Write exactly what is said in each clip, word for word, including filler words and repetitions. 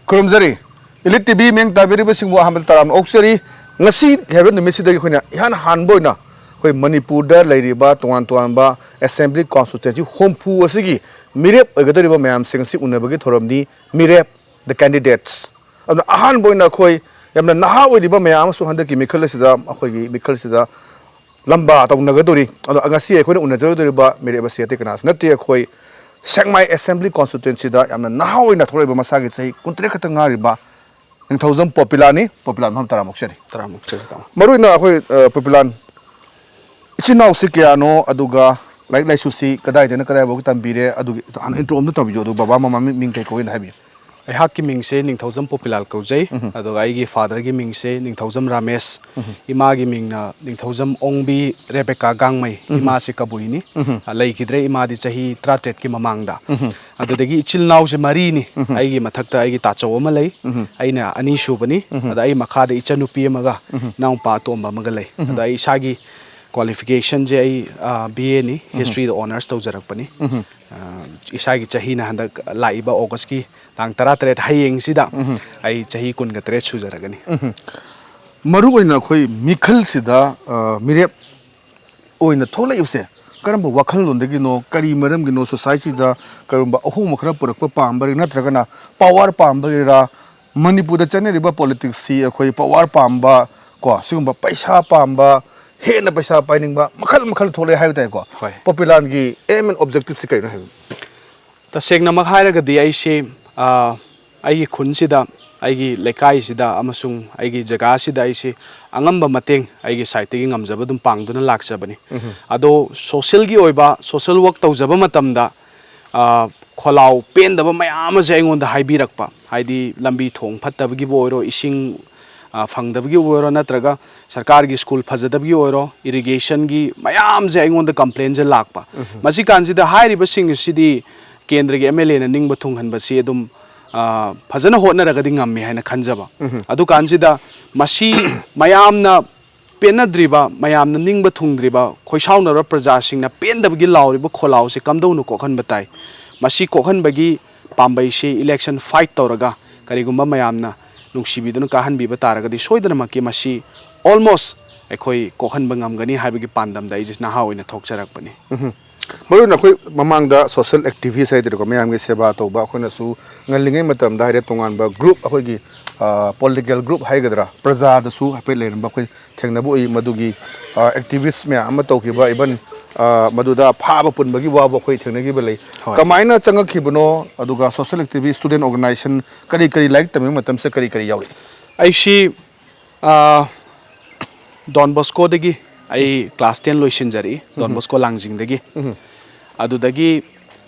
ꯈꯨꯔꯨꯝꯖꯔꯤ꯫ Elite T V ꯃꯤꯠꯌꯦꯡ ꯇꯥꯕꯤꯔꯤꯕꯁꯤꯡꯕꯨ ꯑꯍꯥꯟꯕꯗ ꯇꯔꯥꯝꯅ ꯑꯣꯛꯆꯔꯤ꯫ ꯉꯁꯤ ꯍꯥꯏꯕ ꯅꯨꯃꯤꯠꯁꯤꯗꯒꯤ ꯑꯩꯈꯣꯏꯅ ꯏꯍꯥꯟ ꯍꯥꯟꯕ ꯑꯣꯏꯅ ꯑꯩꯈꯣꯏ ꯃꯅꯤꯄꯨꯔꯗ ꯂꯩꯔꯤꯕ ꯇꯣꯉꯥꯟ ꯇꯣꯉꯥꯟꯕ assembly constituency ꯍꯨꯝꯐꯨ ꯑꯁꯤꯒꯤ ꯃꯤꯔꯦꯞ ꯑꯣꯏꯒꯗꯧꯔꯤꯕ ꯃꯌꯥꯝꯁꯤꯡ ꯑꯁꯤ ꯎꯅꯕꯒꯤ ꯊꯧꯔꯝꯅꯤ꯫ ꯃꯤꯔꯦꯞ, the candidates꯫ ꯑꯗꯨꯅ ꯑꯍꯥꯟꯕ ꯑꯣꯏꯅ ꯑꯩꯈꯣꯏ ꯌꯥꯝꯅ ꯅꯍꯥ ꯑꯣꯏꯔꯤꯕ ꯃꯌꯥꯝ ꯑꯃꯁꯨ ꯍꯟꯗꯛꯀꯤ ꯃꯤꯈꯜ ꯑꯁꯤꯗ, ꯑꯩꯈꯣꯏꯒꯤ ꯃꯤꯈꯜ ꯑꯁꯤꯗ ꯂꯝꯕꯥ ꯇꯧꯅꯒꯗꯧꯔꯤ꯫ ꯑꯗꯣ ꯉꯁꯤ ꯑꯩꯈꯣꯏꯅ ꯎꯅꯖꯒꯗꯧꯔꯤꯕ ꯃꯤꯔꯦꯞ ꯑꯁꯤ ꯑꯇꯩ ꯀꯅꯥꯁꯨ ꯅꯠꯇꯦ, ꯑꯩꯈꯣꯏ ꯁꯦꯛꯃꯥꯏ assembly constituencyꯗ ꯌꯥꯝꯅ ꯅꯍꯥ ꯑꯣꯏꯅ ꯊꯣꯛꯂꯛꯏꯕ, ꯃꯁꯥꯒꯤ ꯆꯍꯤ ꯀꯨꯟꯇꯔꯦꯠ ꯈꯛꯇ ꯉꯥꯏꯔꯤꯕ ꯅꯤꯡꯊꯧꯖꯝ ꯄꯣꯄꯤꯂꯥꯅꯤ꯫ ꯄꯣꯄꯤꯂꯥ, ꯃꯐꯝ ꯇꯔꯥꯃꯨꯛ ꯆꯠꯂꯤ꯫ ꯇꯔꯥꯃꯨꯛ ꯆꯠꯂꯤ, ꯇꯥꯃꯣ꯫ ꯃꯔꯨ ꯑꯣꯏꯅ ꯑꯩꯈꯣꯏ, ꯑ, ꯄꯣꯄꯤꯂꯥꯟ, ꯏꯆꯤꯟ ꯏꯅꯥꯎꯁꯤ ꯀꯌꯥꯅꯣ, ꯑꯗꯨꯒ ꯂꯥꯏꯔꯤꯛ ꯂꯥꯏꯁꯨꯁꯤ ꯀꯗꯥꯏꯗꯩꯅ ꯀꯗꯥꯏꯐꯥꯎ ꯇꯝꯕꯤꯔꯦ? ꯑꯗꯨꯒꯤ ꯍꯥꯟꯅ intro ꯑꯝꯇ ꯇꯧꯕꯤꯌꯨ, ꯑꯗꯨꯒ ꯕꯕꯥ ꯃꯃꯥ ꯃꯤ-, ꯃꯤꯡ ꯀꯩ ꯀꯧꯏꯅ ꯍꯥꯏꯕꯤꯌꯨ꯫ ꯑꯩꯍꯥꯛꯀꯤ ꯃꯤꯡꯁꯦ ꯅꯤꯡꯊꯧꯖꯝ ꯄꯣꯄꯤꯂꯥꯜ ꯀꯧꯖꯩ꯫ ꯎꯝ꯫ ꯑꯗꯨꯒ ꯑꯩꯒꯤ fatherꯒꯤ ꯃꯤꯡꯁꯦ ꯅꯤꯡꯊꯧꯖꯝ ꯔꯥꯃꯦꯁ꯫ ꯎꯝ꯫ ꯏꯃꯥꯒꯤ ꯃꯤꯡꯅ ꯅꯤꯡꯊꯧꯖꯝ ꯑꯣꯡꯕꯤ ꯔꯦꯕꯦꯀꯥ ꯒꯥꯡꯃꯩ꯫ ꯎꯝ꯫ ꯏꯃꯥꯁꯦ ꯀꯕꯨꯏꯅꯤ꯫ ꯎꯝ꯫ ꯑ, ꯂꯩꯈꯤꯗ꯭ꯔꯦ ꯏꯃꯥꯗꯤ ꯆꯍꯤ ꯇꯔꯥꯇꯔꯦꯠꯀꯤ ꯃꯃꯥꯡꯗ꯫ ꯎꯝ꯫ ꯑꯗꯨꯗꯒꯤ ꯏꯆꯤꯜ ꯏꯅꯥꯎꯁꯦ ꯃꯔꯤꯅꯤ꯫ ꯎꯝ꯫ ꯑꯩꯒꯤ ꯃꯊꯛꯇ ꯑꯩꯒꯤ ꯇꯥꯆꯧ ꯑꯃ ꯂꯩ꯫ ꯎꯝ꯫ ꯑꯩꯅ ꯑꯅꯤꯁꯨꯕꯅꯤ꯫ ꯎꯝ꯫ ꯑꯗ ꯑꯩ ꯃꯈꯥꯗ ꯏꯆꯟꯅꯨꯄꯤ ꯑꯃꯒ ꯎꯝ꯫ ꯏꯅꯥꯎꯄꯥ ꯑꯇꯣꯝꯕ ꯑꯃꯒ ꯂꯩ꯫ ꯎꯝ꯫ ꯑꯗ ꯑꯩ ꯏꯁꯥꯒꯤ qualificationꯁꯦ ꯑꯩ, ꯑ, BAꯅꯤ, ꯎꯝ꯫ Historyꯗ honours ꯇꯧꯖꯔꯛꯄꯅꯤ꯫ ꯎꯝ꯫ ꯑ, ꯏꯁꯥꯒꯤ ꯆꯍꯤꯅ ꯍꯟꯗꯛ ꯂꯥꯛꯏꯕ Augustꯀꯤ ꯇꯥꯡ ꯇꯔꯥꯇꯔꯦꯠ, ꯍꯌꯦꯡꯁꯤꯗ ꯎꯝ꯫ ꯑꯩ ꯆꯍꯤ ꯀꯨꯟꯒ ꯇꯔꯦꯠ ꯁꯨꯖꯔꯒꯅꯤ꯫ ꯎꯝ꯫ ꯃꯔꯨ ꯑꯣꯏꯅ ꯑꯩꯈꯣꯏ ꯃꯤꯈꯜꯁꯤꯗ, ꯑ, ꯃꯤꯔꯦꯞ ꯑꯣꯏꯅ ꯊꯣꯛꯂꯛꯏꯕꯁꯦ ꯀꯔꯝꯕ ꯋꯥꯈꯜꯂꯣꯟꯗꯒꯤꯅꯣ, ꯀꯔꯤ ꯃꯔꯝꯒꯤꯅꯣ, societyꯗ ꯀꯔꯝꯕ ꯑꯍꯣꯡꯕ ꯈꯔ ꯄꯨꯔꯛꯄ ꯄꯥꯝꯕꯔꯤ ꯅꯠꯇ꯭ꯔꯒꯅ power ꯄꯥꯝꯕꯒꯤꯔꯥ? ꯃꯅꯤꯄꯨꯔꯗ ꯆꯠꯅꯔꯤꯕ politicsꯁꯤ ꯑꯩꯈꯣꯏ power ꯄꯥꯝꯕ, ꯀꯣ, ꯁꯤꯒꯨꯝꯕ ꯄꯩꯁꯥ ꯄꯥꯝꯕ, ꯍꯦꯟꯅ ꯄꯩꯁꯥ ꯄꯥꯏꯅꯤꯡꯕ ꯃꯈꯜ ꯃꯈꯜ ꯊꯣꯛꯂꯛꯑꯦ ꯍꯥꯏꯕ ꯇꯥꯏꯀꯣ꯫ ꯍꯣꯏ꯫ ꯄꯣꯄꯤꯂꯥꯟꯒꯤ aim and objectiveꯁꯤ ꯀꯔꯤꯅꯣ ꯍꯥꯏꯕ? ꯇꯁꯦꯡꯅꯃꯛ ꯍꯥꯏꯔꯒꯗꯤ ꯑꯩꯁꯤ, ꯑ, ꯑꯩꯒꯤ ꯈꯨꯟꯁꯤꯗ, ꯑꯩꯒꯤ ꯂꯩꯀꯥꯏꯁꯤꯗ ꯑꯃꯁꯨꯡ ꯑꯩꯒꯤ ꯖꯒꯥꯁꯤꯗ ꯑꯩꯁꯤ ꯑꯉꯝꯕ ꯃꯇꯦꯡ ꯑꯩꯒꯤ sideꯇꯒꯤ ꯉꯝꯖꯕ ꯑꯗꯨꯝ ꯄꯥꯡꯗꯨꯅ ꯂꯥꯛꯆꯕꯅꯤ꯫ ꯎꯝ꯫ ꯑꯗꯣ socialꯒꯤ ꯑꯣꯏꯕ social work ꯇꯧꯖꯕ ꯃꯇꯝꯗ, ꯑ, ꯈꯣꯜꯂꯥꯎ ꯄꯦꯟꯗꯕ ꯃꯌꯥꯝ ꯑꯃꯁꯦ ꯑꯩꯉꯣꯟꯗ ꯍꯥꯏꯕꯤꯔꯛꯄ, ꯍꯥꯏꯗꯤ ꯂꯝꯕꯤ ꯊꯣꯡ ꯐꯠꯇꯕꯒꯤꯕꯨ ꯑꯣꯏꯔꯣ, ꯏꯁꯤꯡ, ꯑ, ꯐꯪꯗꯕꯒꯤꯕꯨ ꯑꯣꯏꯔꯣ, ꯅꯠꯇ꯭ꯔꯒ ꯁꯔꯀꯥꯔꯒꯤ school ꯐꯖꯗꯕꯒꯤ ꯑꯣꯏꯔꯣ, irrigationꯒꯤ ꯃꯌꯥꯝꯁꯦ ꯑꯩꯉꯣꯟꯗ complainꯁꯦ ꯂꯥꯛꯄ꯫ ꯎꯝ꯫ ꯃꯁꯤ ꯀꯥꯟꯁꯤꯗ ꯍꯥꯏꯔꯤꯕꯁꯤꯡ ꯑꯁꯤꯗꯤ ꯀꯦꯟꯗ꯭ꯔꯒꯤ MLAꯅ ꯅꯤꯡꯕ ꯊꯨꯡꯍꯟꯕꯁꯤ ꯑꯗꯨꯝ, ꯑ, ꯐꯖꯅ ꯍꯣꯠꯅꯔꯒꯗꯤ ꯉꯝꯃꯤ ꯍꯥꯏꯅ ꯈꯟꯖꯕ꯫ ꯎꯝ꯫ ꯑꯗꯨꯀꯥꯟꯁꯤꯗ ꯃꯁꯤ ꯃꯌꯥꯝꯅ ꯄꯦꯟꯅꯗ꯭ꯔꯤꯕ, ꯃꯌꯥꯝꯅ ꯅꯤꯡꯕ ꯊꯨꯡꯗ꯭ꯔꯤꯕ, ꯈꯣꯏꯁꯥꯎꯅꯔꯕ ꯄ꯭ꯔꯖꯥꯁꯤꯡꯅ ꯄꯦꯟꯗꯕꯒꯤ ꯂꯥꯎꯔꯤꯕ ꯈꯣꯜꯂꯥꯎꯁꯤ ꯀꯝꯗꯧꯅ ꯀꯣꯛꯍꯟꯕ ꯇꯥꯏ? ꯃꯁꯤ ꯀꯣꯛꯍꯟꯕꯒꯤ ꯄꯥꯝꯕꯩꯁꯤ election fight ꯇꯧꯔꯒ ꯀꯔꯤꯒꯨꯝꯕ ꯃꯌꯥꯝꯅ ꯅꯨꯡꯁꯤꯕꯤꯗꯨꯅ ꯀꯥꯍꯟꯕꯤꯕ ꯇꯥꯔꯒꯗꯤ ꯁꯣꯏꯗꯅꯃꯛꯀꯤ ꯃꯁꯤ almost ꯑꯩꯈꯣꯏ ꯀꯣꯛꯍꯟꯕ ꯉꯝꯒꯅꯤ ꯍꯥꯏꯕꯒꯤ ꯄꯥꯟꯗꯝꯗ ꯑꯩꯁꯦ ꯅꯍꯥ ꯑꯣꯏꯅ ꯊꯣꯛꯆꯔꯛꯄꯅꯤ꯫ ꯎꯝ꯫ ꯃꯔꯨ ꯑꯣꯏꯅ ꯑꯩꯈꯣꯏ ꯃꯃꯥꯡꯗ social activist ꯍꯥꯏꯇꯥꯔꯦꯀꯣ, ꯃꯌꯥꯝꯒꯤ ꯁꯦꯕꯥ ꯇꯧꯕ, ꯑꯩꯈꯣꯏꯅꯁꯨ ꯉꯜꯂꯤꯉꯩ ꯃꯇꯝꯗ ꯍꯥꯏꯔꯦ, ꯇꯣꯉꯥꯟꯕ group, ꯑꯩꯈꯣꯏꯒꯤ political group ꯍꯥꯏꯒꯗ꯭ꯔꯥ, ꯄ꯭ꯔꯖꯥꯗꯁꯨ ꯍꯥꯏꯐꯦꯠ ꯂꯩꯔꯝꯕ ꯑꯩꯈꯣꯏ ꯊꯦꯡꯅꯕ ꯎꯏ꯫ ꯃꯗꯨꯒꯤ activist ꯃꯌꯥꯝ ꯑꯃ ꯇꯧꯈꯤꯕ, even ꯃꯗꯨꯗ ꯐꯥꯕ ꯄꯨꯟꯕꯒꯤ ꯋꯥꯕ ꯑꯩꯈꯣꯏ ꯊꯦꯡꯅꯈꯤꯕ ꯂꯩ꯫ ꯍꯣꯏ꯫ ꯀꯃꯥꯏꯅ ꯆꯪꯉꯛꯈꯤꯕꯅꯣ? ꯑꯗꯨꯒ social activist, student organization ꯀꯔꯤ ꯀꯔꯤ, ꯂꯥꯏꯔꯤꯛ ꯇꯝꯃꯤꯕ ꯃꯇꯝꯁꯤꯗ ꯀꯔꯤ ꯀꯔꯤ ꯌꯥꯎꯔꯛꯏ? ꯑꯩꯁꯤ ꯑ, ꯗꯣꯟ ꯕꯣꯁꯀꯣꯗꯒꯤ ꯑꯩ class ten ꯂꯣꯏꯁꯤꯟꯖꯔꯛꯏ, ꯗꯣꯟ ꯕꯣꯁꯀꯣ ꯂꯥꯡꯖꯤꯡꯗꯒꯤ꯫ ꯑꯗꯨꯗꯒꯤ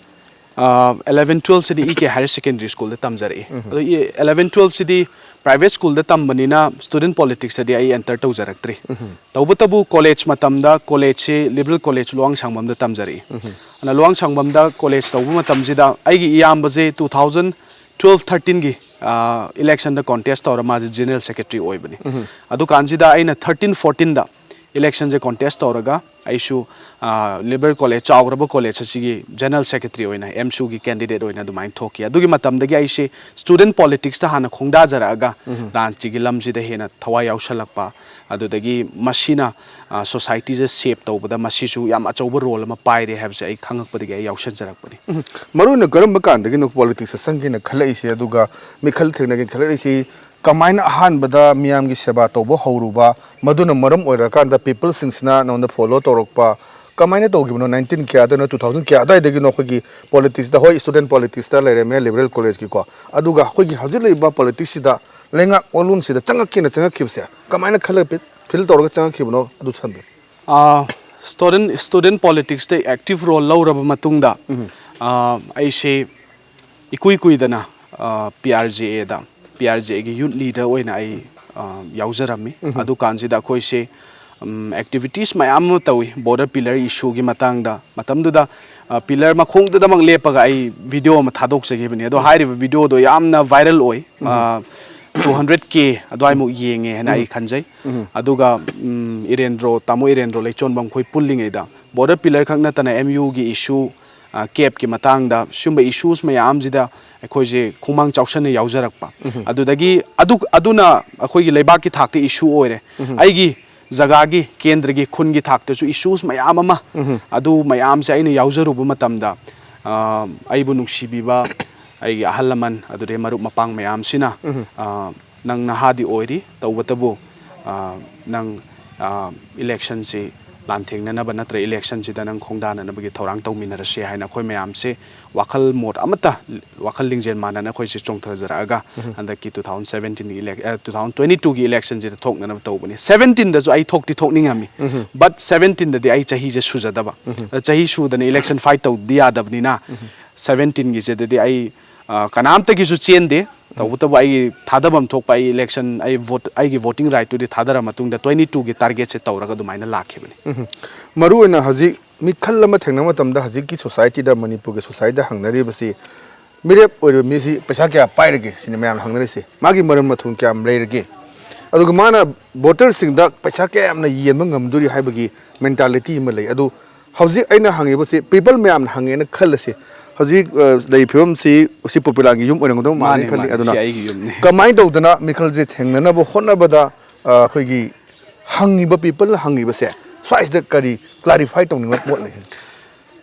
ꯑ, eleven twelve ꯁꯤꯗꯤ E K Higher Secondary School ꯗ ꯇꯝꯖꯔꯛꯏ꯫ ꯑꯗꯣ eleven twelve ꯁꯤꯗꯤ private school ꯗ ꯇꯝꯕꯅꯤꯅ student politics ꯇꯗꯤ ꯑꯩ enter ꯇꯧꯖꯔꯛꯇ꯭ꯔꯤ꯫ ꯇꯧꯕꯇꯕꯨ college ꯃꯇꯝꯗ, college ꯁꯤ Liberal College ꯂꯨꯋꯥꯡꯁꯥꯡꯕꯝꯗ ꯇꯝꯖꯔꯛꯏ꯫ ꯑꯗꯨꯅ ꯂꯨꯋꯥꯡꯁꯥꯡꯕꯝꯗ college ꯇꯧꯕ ꯃꯇꯝꯁꯤꯗ ꯑꯩꯒꯤ ꯏꯌꯥꯝꯕꯁꯦ two thousand twelve thirteen ꯒꯤ election ꯗ contest ꯇꯧꯔ ꯃꯥꯁꯦ general secretary ꯑꯣꯏꯕꯅꯤ꯫ ꯑꯗꯨꯀꯥꯟꯁꯤꯗ ꯑꯩꯅ thirteen fourteen ꯗ election ꯁꯦ contest ꯇꯧꯔꯒ ꯑꯩꯁꯨ Liberal College, ꯆꯥꯎꯈ꯭ꯔꯕ college ꯑꯁꯤꯒꯤ general secretary ꯑꯣꯏꯅ, AMSU ꯒꯤ candidate ꯑꯣꯏꯅ ꯑꯗꯨꯃꯥꯏꯅ ꯊꯣꯛꯈꯤ꯫ ꯑꯗꯨꯒꯤ ꯃꯇꯝꯗꯒꯤ ꯑꯩꯁꯦ student politics ꯇ ꯍꯥꯟꯅ ꯈꯣꯡꯗꯥꯖꯔꯛꯑꯒ ꯔꯥꯖꯅꯤꯇꯤꯒꯤ ꯂꯝꯁꯤꯗ ꯍꯦꯟꯅ ꯊꯋꯥꯏ ꯌꯥꯎꯁꯜꯂꯛꯄ, ꯑꯗꯨꯗꯒꯤ ꯃꯁꯤꯅ society ꯁꯦ shape ꯇꯧꯕꯗ ꯃꯁꯤꯁꯨ ꯌꯥꯝ ꯑꯆꯧꯕ role ꯑꯃ ꯄꯥꯏꯔꯦ ꯍꯥꯏꯕꯁꯦ ꯑꯩ ꯈꯪꯉꯛꯄꯗꯒꯤ ꯑꯩ ꯌꯥꯎꯁꯟꯖꯔꯛꯄꯅꯤ꯫ ꯃꯔꯨ ꯑꯣꯏꯅ ꯀꯔꯝꯕ ꯀꯥꯟꯗꯒꯤꯅꯣ politics ꯇ ꯆꯪꯒꯦꯅ ꯈꯜꯂꯛꯏꯁꯦ? ꯑꯗꯨꯒ ꯃꯤꯈꯜ ꯊꯦꯡꯅꯒꯦꯅ ꯈꯜꯂꯛꯏꯁꯤ ꯀꯃꯥꯏꯅ ꯑꯍꯥꯟꯕꯗ ꯃꯤꯌꯥꯝꯒꯤ ꯁꯦꯕꯥ ꯇꯧꯕ ꯍꯧꯔꯨꯕ, ꯃꯗꯨꯅ ꯃꯔꯝ ꯑꯣꯏꯔꯀꯥꯟꯗ people ꯁꯤꯡꯁꯤꯅ ꯅꯉꯣꯟꯗ follow ꯇꯧꯔꯛꯄ, ꯀꯃꯥꯏꯅ ꯇꯧꯈꯤꯕꯅꯣ? Nineteen ꯀꯌꯥꯗꯅꯣ, two thousand ꯀꯌꯥ ꯑꯗꯨꯋꯥꯏꯗꯒꯤꯅꯣ ꯑꯩꯈꯣꯏꯒꯤ politics ꯇ, ꯍꯣꯏ, student politics ꯇ ꯂꯩꯔꯝꯃꯦ, Liberal College ꯀꯤꯀꯣ, ꯑꯗꯨꯒ ꯑꯩꯈꯣꯏꯒꯤ ꯍꯧꯖꯤꯛ ꯂꯩꯔꯤꯕ politics ꯁꯤꯗ, ꯂꯩꯉꯥꯛ ꯋꯥꯂꯣꯟꯁꯤꯗ ꯆꯪꯉꯛꯀꯦꯅ ꯆꯪꯉꯛꯈꯤꯕꯁꯦ ꯀꯃꯥꯏꯅ ꯈꯜꯂꯒ feel ꯇꯧꯔꯒ ꯆꯪꯉꯛꯈꯤꯕꯅꯣ, ꯑꯗꯨ ꯊꯝꯕꯤꯌꯨ꯫ ꯑ, student, student politics ꯇ active role ꯂꯧꯔꯕ ꯃꯇꯨꯡꯗ, ꯑ, ꯑꯩꯁꯦ ꯏꯀꯨꯏ ꯀꯨꯏꯗꯅ, ꯑ, P R J A the, P R J A ꯒꯤ youth leader ꯑꯣꯏꯅ ꯑꯩ, ꯑ, ꯌꯥꯎꯖꯔꯝꯃꯤ꯫ ꯑꯗꯨꯀꯥꯟꯁꯤꯗ ꯑꯩꯈꯣꯏꯁꯦ, ꯎꯝ, activities ꯃꯌꯥꯝ ꯑꯃ ꯇꯧꯏ border pillar issue ꯒꯤ ꯃꯇꯥꯡꯗ꯫ ꯃꯇꯝꯗꯨꯗ, ꯑ, pillar ꯃꯈꯣꯡꯗꯨꯗꯃꯛ ꯂꯦꯞꯄꯒ ꯑꯩ video ꯑꯃ ꯊꯥꯗꯣꯛꯆꯈꯤꯕꯅꯤ꯫ ꯑꯗꯣ ꯍꯥꯏꯔꯤꯕ video ꯗꯣ ꯌꯥꯝꯅ viral ꯑꯣꯏ꯫ ꯑ, two hundred K ꯑꯗꯨꯋꯥꯏꯃꯨꯛ ꯌꯦꯡꯉꯦ ꯍꯥꯏꯅ ꯑꯩ ꯈꯟꯖꯩ꯫ ꯑꯗꯨꯒ, ꯎꯝ, ꯏꯔꯦꯟꯗ꯭ꯔꯣ, ꯇꯥꯃꯣ ꯏꯔꯦꯟꯗ꯭ꯔꯣ ꯂꯩꯆꯣꯟꯕꯝ ꯑꯩꯈꯣꯏ ꯄꯨꯜꯂꯤꯉꯩꯗ border pillar ꯈꯛ ꯅꯠꯇꯅ M U ꯒꯤ issue, ꯑ, ꯀꯦꯞꯀꯤ ꯃꯇꯥꯡꯗ ꯁꯤꯒꯨꯝꯕ ꯏꯁꯨꯁ ꯃꯌꯥꯝꯁꯤꯗ ꯑꯩꯈꯣꯏꯁꯦ ꯈꯣꯡꯃꯥꯡ ꯆꯥꯎꯁꯟꯅ ꯌꯥꯎꯖꯔꯛꯄ꯫ ꯑꯗꯨꯗꯒꯤ ꯑꯗꯨ, ꯑꯗꯨꯅ ꯑꯩꯈꯣꯏꯒꯤ ꯂꯩꯕꯥꯛꯀꯤ ꯊꯥꯛꯇ ꯏꯁꯨ ꯑꯣꯏꯔꯦ꯫ ꯑꯩꯒꯤ ꯖꯒꯥꯒꯤ, ꯀꯦꯟꯗ꯭ꯔꯒꯤ, ꯈꯨꯟꯒꯤ ꯊꯥꯛꯇꯁꯨ ꯏꯁꯨꯁ ꯃꯌꯥꯝ ꯑꯃ, ꯑꯗꯨ ꯃꯌꯥꯝꯁꯦ ꯑꯩꯅ ꯌꯥꯎꯖꯔꯨꯕ ꯃꯇꯝꯗ, ꯑ, ꯑꯩꯕꯨ ꯅꯨꯡꯁꯤꯕꯤꯕ ꯑꯩꯒꯤ ꯑꯍꯜ ꯂꯃꯟ, ꯑꯗꯨꯗꯩ ꯃꯔꯨꯞ ꯃꯄꯥꯡ ꯃꯌꯥꯝꯁꯤꯅ, ꯑ, "ꯅꯪ ꯅꯍꯥꯗꯤ ꯑꯣꯏꯔꯤ, ꯇꯧꯕꯇꯕꯨ, ꯑ, ꯅꯪ, ꯑ, ꯏꯂꯦꯛꯁꯟꯁꯤ ꯂꯥꯟꯊꯦꯡꯅꯅꯕ ꯅꯠꯇ꯭ꯔ ꯏꯂꯦꯛꯁꯟꯁꯤꯗ ꯅꯪ ꯈꯣꯡꯗꯥꯅꯅꯕꯒꯤ ꯊꯧꯔꯥꯡ ꯇꯧꯃꯤꯟꯅꯔꯁꯤ" ꯍꯥꯏꯅ ꯑꯩꯈꯣꯏ ꯃꯌꯥꯝꯁꯦ ꯋꯥꯈꯜ ꯃꯣꯠ ꯑꯃꯠꯇ, ꯋꯥꯈꯜ ꯂꯤꯡꯖꯦꯜ ꯃꯥꯟꯅꯅ ꯑꯩꯈꯣꯏꯁꯦ ꯆꯣꯡꯊꯖꯔꯛꯑꯒ ꯍꯟꯗꯛꯀꯤ two thousand seventeen ꯏꯂꯦꯛ-, ꯑ, two thousand twenty twoꯒꯤ ꯏꯂꯦꯛꯁꯟꯁꯤꯗ ꯊꯣꯛꯅꯅꯕ ꯇꯧꯕꯅꯤ꯫ Seventeenꯗꯁꯨ ꯑꯩ ꯊꯣꯛꯇꯤ ꯊꯣꯛꯅꯤꯡꯉꯝꯃꯤ, but seventeenꯗꯗꯤ ꯑꯩ ꯆꯍꯤꯁꯦ ꯁꯨꯖꯗꯕ꯫ ꯑꯗ ꯆꯍꯤ ꯁꯨꯗꯅ ꯏꯂꯦꯛꯁꯟ ꯐꯥꯏꯠ ꯇꯧꯗꯤ ꯌꯥꯗꯕꯅꯤꯅ, seventeenꯒꯤꯁꯤꯗꯗꯤ ꯑꯩ, ꯑ, ꯀꯅꯥꯝꯇꯒꯤꯁꯨ ꯆꯦꯟꯗꯦ꯫ ꯇꯧꯕꯇꯕꯨ ꯑꯩ ꯊꯥꯗꯐꯝ ꯊꯣꯛꯄ ꯑꯩ ꯏꯂꯦꯛꯁꯟ, ꯑꯩ ꯚꯣꯠ, ꯑꯩꯒꯤ ꯚꯣꯇꯤꯡ ꯔꯥꯏꯠꯇꯨꯗꯤ ꯊꯥꯗꯔ ꯃꯇꯨꯡꯗ twenty twoꯒꯤ ꯇꯥꯔꯒꯦꯠꯁꯦ ꯇꯧꯔꯒ ꯑꯗꯨꯃꯥꯏꯅ ꯂꯥꯛꯈꯤꯕꯅꯤ꯫ ꯃꯔꯨ ꯑꯣꯏꯅ ꯍꯧꯖꯤꯛ ꯃꯤꯈꯜ ꯑꯃ ꯊꯦꯡꯅꯕ ꯃꯇꯝꯗ ꯍꯧꯖꯤꯛꯀꯤ ꯁꯣꯁꯥꯏꯇꯤꯗ, ꯃꯅꯤꯄꯨꯔꯒꯤ ꯁꯣꯁꯥꯏꯇꯤꯗ ꯍꯪꯅꯔꯤꯕꯁꯤ, ꯃꯤꯔꯦꯞ ꯑꯣꯏꯔꯤꯕ ꯃꯤꯁꯤ ꯄꯩꯁꯥ ꯀꯌꯥ ꯄꯥꯏꯔꯒꯦ ꯁꯤꯅꯤ ꯃꯌꯥꯝꯅ ꯍꯪꯅꯔꯤꯁꯤ꯫ ꯃꯥꯒꯤ ꯃꯔꯟ ꯃꯊꯨꯝ ꯀꯌꯥꯝ ꯂꯩꯔꯒꯦ? ꯑꯗꯨꯒ ꯃꯥꯅ ꯚꯣꯇꯔꯁꯤꯡꯗ ꯄꯩꯁꯥ ꯀꯌꯥ ꯌꯥꯝꯅ ꯌꯦꯟꯕ ꯉꯝꯗꯣꯔꯤ ꯍꯥꯏꯕꯒꯤ ꯃꯦꯟꯇꯥꯂꯤꯇꯤ ꯑꯃ ꯂꯩ꯫ ꯑꯗꯨ ꯍꯧꯖꯤꯛ ꯑꯩꯅ ꯍꯪꯉꯤꯕꯁꯤ ꯄꯤꯄꯜ ꯃꯌꯥꯝꯅ ꯍꯪꯉꯦꯅ ꯈꯜꯂꯁꯤ꯫ ꯍꯧꯖꯤꯛ, ꯑ, ꯂꯩꯔꯤꯕ ꯐꯤꯕꯝꯁꯤ ꯁꯤ ꯄꯣꯄꯨꯂꯥꯒꯤ ꯌꯨꯝ ꯑꯣꯏꯔꯝꯒꯗꯧ ꯃꯥꯜꯂꯤ ꯃꯥꯅꯦ, ꯈꯜꯂꯤ꯫ ꯃꯥꯅꯦ, ꯑꯗꯨꯅ ꯁꯤ ꯑꯩꯒꯤ ꯌꯨꯝꯅꯤ꯫ ꯀꯃꯥꯏꯅ ꯇꯧꯗꯅ ꯃꯤꯈꯜꯁꯦ ꯊꯦꯡꯅꯅꯕ ꯍꯣꯠꯅꯕꯗ, ꯑ, ꯑꯩꯈꯣꯏꯒꯤ ꯍꯪꯉꯤꯕ ꯄꯤꯄꯜꯅ ꯍꯪꯉꯤꯕꯁꯦ ꯁ꯭ꯋꯥꯏꯁꯤꯗ ꯀꯔꯤ ꯀ꯭ꯂꯥꯔꯤꯐꯥꯏ ꯇꯧꯅꯤꯡꯕ ꯄꯣꯠ ꯂꯩ?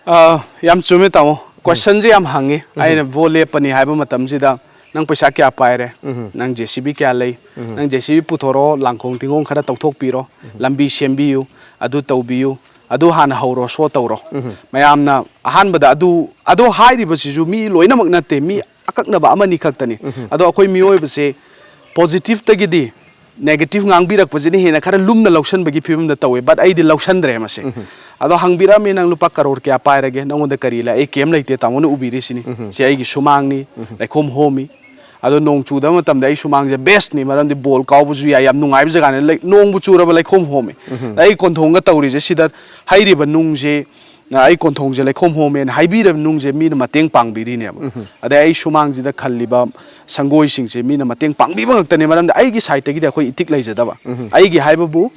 ꯑ, ꯌꯥꯝ ꯆꯨꯝꯃꯦ, ꯇꯥꯃꯣ꯫ ꯀꯣꯏꯁꯟꯁꯦ ꯌꯥꯝ ꯍꯪꯉꯤ꯫ ꯑꯩꯅ ꯚꯣꯠ ꯂꯦꯞꯄꯅꯤ ꯍꯥꯏꯕ ꯃꯇꯝꯁꯤꯗ, "ꯅꯪ ꯄꯩꯁꯥ ꯀꯌꯥ ꯄꯥꯏꯔꯦ? ꯅꯪ ꯖꯦ ꯁꯤ ꯕꯤ ꯀꯌꯥ ꯂꯩ? ꯅꯪ ꯖꯦ ꯁꯤ ꯕꯤ ꯄꯨꯊꯣꯔꯛꯑꯣ, ꯂꯥꯡꯈꯣꯡ ꯇꯤꯡꯈꯣꯡ ꯈꯔ ꯇꯧꯊꯣꯛꯄꯤꯔꯣ, ꯂꯝꯕꯤ ꯁꯦꯝꯕꯤꯌꯨ, ꯑꯗꯨ ꯇꯧꯕꯤꯌꯨ, ꯑꯗꯨ ꯍꯥꯟꯅ ꯍꯧꯔꯣ, ꯁꯣ ꯇꯧꯔꯣ"꯫ ꯃꯌꯥꯝꯅ ꯑꯍꯥꯟꯕꯗ ꯑꯗꯨ, ꯑꯗꯣ ꯍꯥꯏꯔꯤꯕꯁꯤꯁꯨ ꯃꯤ ꯂꯣꯏꯅꯃꯛ ꯅꯠꯇꯦ, ꯃꯤ ꯑꯀꯛꯅꯕ ꯑꯃꯅꯤ ꯈꯛꯇꯅꯤ꯫ ꯑꯗꯣ ꯑꯩꯈꯣꯏ ꯃꯤꯑꯣꯏꯕꯁꯦ ꯄꯣꯖꯤꯇꯤꯚꯇꯒꯤꯗꯤ ꯅꯦꯒꯦꯇꯤꯚ ꯉꯥꯡꯕꯤꯔꯛꯄꯁꯤꯅ ꯍꯦꯟꯅ ꯈꯔ ꯂꯨꯝꯅ ꯂꯧꯁꯟꯕꯒꯤ ꯐꯤꯕꯝꯗ ꯇꯧꯋꯦ, but ꯑꯩꯗꯤ ꯂꯧꯁꯟꯗ꯭ꯔꯦ ꯃꯁꯦ꯫ ꯑꯗꯣ ꯍꯪꯕꯤꯔꯛꯑꯝꯃꯤ, "ꯅꯪ ꯂꯨꯄꯥ ꯀꯔꯣꯔ ꯀꯌꯥ ꯄꯥꯏꯔꯒꯦ? ꯅꯪꯉꯣꯟꯗ ꯀꯔꯤ ꯂꯩ?" ꯑꯩ ꯀꯩꯝ ꯂꯩꯇꯦ, ꯇꯥꯃꯣꯅ ꯎꯕꯤꯔꯤꯁꯤꯅꯤ꯫ ꯁꯤ ꯑꯩꯒꯤ ꯁꯨꯃꯥꯡꯅꯤ, ꯂꯩꯈꯣꯝ ꯍꯣꯝꯃꯤ꯫ ꯑꯗꯣ ꯅꯣꯡ ꯆꯨꯗꯕ ꯃꯇꯝꯗ ꯑꯩ ꯁꯨꯃꯥꯡꯁꯦ ꯕꯦꯁꯅꯤ, ꯃꯔꯝꯗꯤ ꯕꯣꯜ ꯀꯥꯎꯕꯁꯨ ꯌꯥꯏ, ꯌꯥꯝ ꯅꯨꯡꯉꯥꯏꯕ ꯖꯒꯥꯅꯤ꯫ ꯂꯩ-, ꯅꯣꯡꯕꯨ ꯆꯨꯔꯕ ꯂꯩꯈꯣꯝ ꯍꯣꯝꯃꯤ꯫ ꯑꯩ ꯀꯣꯟꯊꯣꯡꯒ ꯇꯧꯔꯤꯁꯦ ꯁꯤꯗ ꯍꯩꯔꯤꯕ ꯅꯨꯡꯁꯦ, ꯑ, ꯑꯩ ꯀꯣꯟꯊꯣꯡꯁꯦ ꯂꯩꯈꯣꯝ ꯍꯣꯝꯃꯦꯅ ꯍꯥꯏꯕꯤꯔꯕ ꯅꯨꯡꯁꯦ ꯃꯤꯅ ꯃꯇꯦꯡ ꯄꯥꯡꯕꯤꯔꯤꯅꯦꯕ꯫ ꯑꯗꯩ ꯑꯩ ꯁꯨꯃꯥꯡꯁꯤꯗ ꯈꯜꯂꯤꯕ ꯁꯪꯒꯣꯏꯁꯤꯡꯁꯦ ꯃꯤꯅ ꯃꯇꯦꯡ ꯄꯥꯡꯕꯤꯕ ꯉꯥꯛꯇꯅꯦ, ꯃꯔꯝꯗꯤ ꯑꯩꯒꯤ ꯁꯥꯏꯠꯇꯒꯤꯗꯤ ꯑꯩꯈꯣꯏ ꯏꯊꯤꯛ ꯂꯩꯖꯗꯕ꯫ ꯑꯩꯒꯤ ꯍꯥꯏꯕꯕꯨ,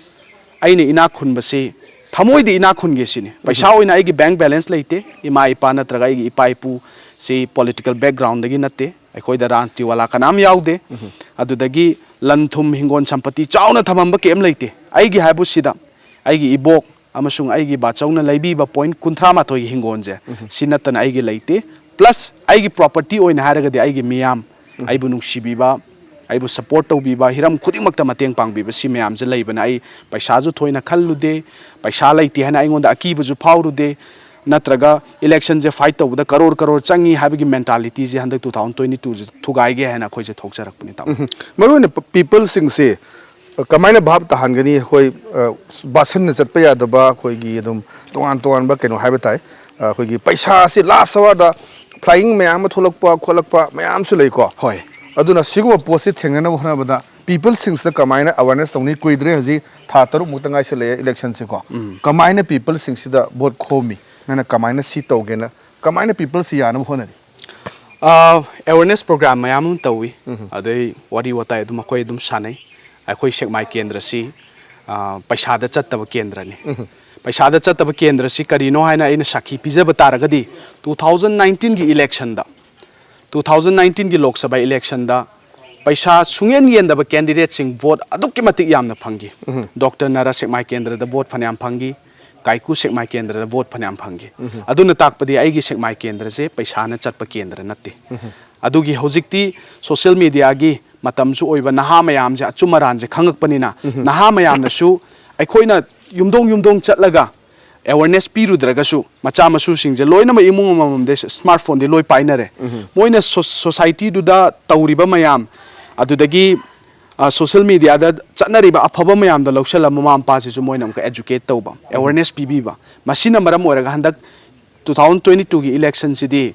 ꯑꯩꯅ ꯏꯅꯥꯛ ꯈꯨꯟꯕꯁꯤ ꯀꯃꯣꯏꯗ ꯏꯅꯥꯛ ꯈꯨꯟꯒꯦ ꯁꯤꯅꯤ꯫ ꯄꯩꯁꯥ ꯑꯣꯏꯅ ꯑꯩꯒꯤ bank balance ꯂꯩꯇꯦ, ꯏꯃꯥ ꯏꯄꯥ ꯅꯠꯇ꯭ꯔꯒ ꯑꯩꯒꯤ ꯏꯄꯥ ꯏꯄꯨ ꯁꯤ political background ꯗꯒꯤ ꯅꯠꯇꯦ, ꯑꯩꯈꯣꯏꯗ ꯔꯥꯟꯇꯤ ꯋꯥꯂꯥ ꯀꯅꯥꯝ ꯌꯥꯎꯗꯦ꯫ ꯑꯗꯨꯗꯒꯤ ꯂꯟ ꯊꯨꯝ ꯍꯤꯡꯒꯣꯜ ꯁꯝꯄꯇꯤ ꯆꯥꯎꯅ ꯊꯝꯃꯝꯕ ꯀꯩꯝ ꯂꯩꯇꯦ꯫ ꯑꯩꯒꯤ ꯍꯥꯏꯕꯨ ꯁꯤꯗ ꯑꯩꯒꯤ ꯏꯕꯣꯛ ꯑꯃꯁꯨꯡ ꯑꯩꯒꯤ ꯕꯥꯆꯧꯅ ꯂꯩꯕꯤꯕ point ꯀꯨꯟꯊ꯭ꯔꯥ ꯃꯥꯊꯣꯏꯒꯤ ꯍꯤꯡꯒꯣꯜꯁꯦ, ꯁꯤ ꯅꯠꯇꯅ ꯑꯩꯒꯤ ꯂꯩꯇꯦ꯫ Plus ꯑꯩꯒꯤ property ꯑꯣꯏꯅ ꯍꯥꯏꯔꯒꯗꯤ ꯑꯩꯒꯤ ꯃꯤꯌꯥꯝ, ꯑꯩꯕꯨ ꯅꯨꯡꯁꯤꯕꯤꯕ, ꯑꯩꯕꯨ support ꯇꯧꯕꯤꯕ, ꯍꯤꯔꯝ ꯈꯨꯗꯤꯡꯃꯛꯇ ꯃꯇꯦꯡ ꯄꯥꯡꯕꯤꯕ, ꯁꯤ ꯃꯌꯥꯝꯁꯦ ꯂꯩꯕꯅ ꯑꯩ ꯄꯩꯁꯥꯁꯨ ꯊꯣꯏꯅ ꯈꯜꯂꯨꯗꯦ꯫ ꯄꯩꯁꯥ ꯂꯩꯇꯦ ꯍꯥꯏꯅ ꯑꯩꯉꯣꯟꯗ ꯑꯀꯤꯕꯁꯨ ꯐꯥꯎꯔꯨꯗꯦ, ꯅꯠꯇ꯭ꯔꯒ election ꯁꯦ fight ꯇꯧꯕꯗ ꯀꯔꯣꯔ ꯀꯔꯣꯔ ꯆꯪꯉꯤ ꯍꯥꯏꯕꯒꯤ mentality ꯁꯦ ꯍꯟꯗꯛ two thousand twenty two ꯁꯦ ꯊꯨꯒꯥꯏꯒꯦ ꯍꯥꯏꯅ ꯑꯩꯈꯣꯏꯁꯦ ꯊꯣꯛꯆꯔꯛꯄꯅꯤ, ꯇꯥꯃꯣ꯫ ꯃꯔꯨ ꯑꯣꯏꯅ ꯄ- people ꯁꯤꯡꯁꯦ ꯀꯃꯥꯏꯅ ꯚꯥꯞ ꯇꯥꯍꯟꯒꯅꯤ? ꯑꯩꯈꯣꯏ, ꯑ, ꯕꯥꯁꯟꯅ ꯆꯠꯄ ꯌꯥꯗꯕ, ꯑꯩꯈꯣꯏꯒꯤ ꯑꯗꯨꯝ ꯇꯣꯉꯥꯟ ꯇꯣꯉꯥꯟꯕ ꯀꯩꯅꯣ ꯍꯥꯏꯕ ꯇꯥꯏ꯫ ꯑ, ꯑꯩꯈꯣꯏꯒꯤ ꯄꯩꯁꯥꯁꯤ last hour ꯗ flying ꯃꯌꯥꯝ ꯑꯃ ꯊꯣꯛꯂꯛꯄ ꯈꯣꯠꯂꯛꯄ ꯃꯌꯥꯝꯁꯨ ꯂꯩꯀꯣ꯫ ꯍꯣꯏ꯫ ꯑꯗꯨꯅ ꯁꯤꯒꯨꯝꯕ ꯄꯣꯠꯁꯤ ꯊꯦꯡꯅꯅꯕ ꯍꯣꯠꯅꯕꯗ people ꯁꯤꯡꯁꯤꯗ ꯀꯃꯥꯏꯅ awareness ꯇꯧꯅꯤ? ꯀꯨꯏꯗ꯭ꯔꯦ, ꯍꯧꯖꯤꯛ ꯊꯥ ꯇꯔꯨꯛ ꯃꯨꯛꯇ ꯉꯥꯏꯁꯜꯂꯛꯑꯦ election ꯁꯦꯀꯣ꯫ ꯀꯃꯥꯏꯅ people ꯁꯤꯡꯁꯤꯗ vote ꯈꯣꯝꯃꯤ? ꯅꯪꯅ ꯀꯃꯥꯏꯅ ꯁꯤ ꯇꯧꯒꯦꯅ, ꯀꯃꯥꯏꯅ people ꯁꯤ ꯌꯥꯅꯕ ꯍꯣꯠꯅꯔꯤ? ꯑ, awareness program ꯃꯌꯥꯝ ꯑꯃ ꯇꯧꯏ꯫ ꯑꯗꯩ ꯋꯥꯔꯤ ꯋꯥꯇꯥꯏ ꯑꯗꯨꯝ ꯑꯩꯈꯣꯏ ꯑꯗꯨꯝ ꯁꯥꯟꯅꯩ꯫ ꯑꯩꯈꯣꯏ ꯁꯦꯛꯃꯥꯏ ꯀꯦꯟꯗ꯭ꯔꯁꯤ, ꯑ, ꯄꯩꯁꯥꯗ ꯆꯠꯇꯕ ꯀꯦꯟꯗ꯭ꯔꯅꯤ꯫ ꯄꯩꯁꯥꯗ ꯆꯠꯇꯕ ꯀꯦꯟꯗ꯭ꯔꯁꯤ ꯀꯔꯤꯅꯣ ꯍꯥꯏꯅ ꯑꯩꯅ ꯁꯥꯈꯤ ꯄꯤꯖꯕ ꯇꯥꯔꯒꯗꯤ, two thousand nineteen ꯒꯤ election ꯗ, two thousand nineteen ꯒꯤ ꯂꯣꯛ ꯁꯚꯥ election ꯗ ꯄꯩꯁꯥ ꯁꯨꯡꯌꯦꯟ ꯌꯦꯟꯗꯕ candidate ꯁꯤꯡ vote ꯑꯗꯨꯛꯀꯤ ꯃꯇꯤꯛ ꯌꯥꯝꯅ ꯐꯪꯈꯤ꯫ ꯗꯣꯛꯇꯔ ꯅꯔꯥ ꯁꯦꯛꯃꯥꯏ ꯀꯦꯟꯗ꯭ꯔꯗ vote ꯐꯅꯌꯥꯝ ꯐꯪꯈꯤ, ꯀꯥꯏꯀꯨ ꯁꯦꯛꯃꯥꯏ ꯀꯦꯟꯗ꯭ꯔꯗ vote ꯐꯅꯌꯥꯝ ꯐꯪꯈꯤ꯫ ꯑꯗꯨꯅ ꯇꯥꯛꯄꯗꯤ ꯑꯩꯒꯤ ꯁꯦꯛꯃꯥꯏ ꯀꯦꯟꯗ꯭ꯔꯁꯦ ꯄꯩꯁꯥꯅ ꯆꯠꯄ ꯀꯦꯟꯗ꯭ꯔ ꯅꯠꯇꯦ꯫ ꯑꯗꯨꯒꯤ ꯍꯧꯖꯤꯛꯇꯤ social media ꯒꯤ ꯃꯇꯝꯁꯨ ꯑꯣꯏꯕ, ꯅꯍꯥ ꯃꯌꯥꯝꯁꯦ ꯑꯆꯨꯝ ꯑꯔꯥꯟꯁꯦ ꯈꯪꯉꯛꯄꯅꯤꯅ, ꯅꯍꯥ ꯃꯌꯥꯝꯅꯁꯨ ꯑꯩꯈꯣꯏꯅ ꯌꯨꯝꯊꯣꯡ ꯌꯨꯝꯊꯣꯡ ꯆꯠꯂꯒ awareness ꯄꯤꯔꯨꯗ꯭ꯔꯒꯁꯨ, ꯃꯆꯥ ꯃꯁꯨꯁꯤꯡꯁꯦ ꯂꯣꯏꯅꯃꯛ ꯏꯃꯨꯡ ꯑꯃꯃꯝꯗ smartphone ꯗꯤ ꯂꯣꯏ ꯄꯥꯏꯅꯔꯦ꯫ ꯃꯣꯏꯅ ꯁꯣ-, society ꯗꯨꯗ ꯇꯧꯔꯤꯕ ꯃꯌꯥꯝ, ꯑꯗꯨꯗꯒꯤ, ꯑ, social media ꯗ ꯆꯠꯅꯔꯤꯕ ꯑꯐꯕ ꯃꯌꯥꯝꯗꯣ ꯂꯧꯁꯜꯂ ꯃꯃꯥ ꯃꯄꯥꯁꯤꯁꯨ ꯃꯣꯏꯅ ꯑꯃꯨꯛꯀ educate ꯇꯧꯕ, awareness ꯄꯤꯕꯤꯕ, ꯃꯁꯤꯅ ꯃꯔꯝ ꯑꯣꯏꯔꯒ ꯍꯟꯗꯛ two thousand twenty two ꯒꯤ election ꯁꯤꯗꯤ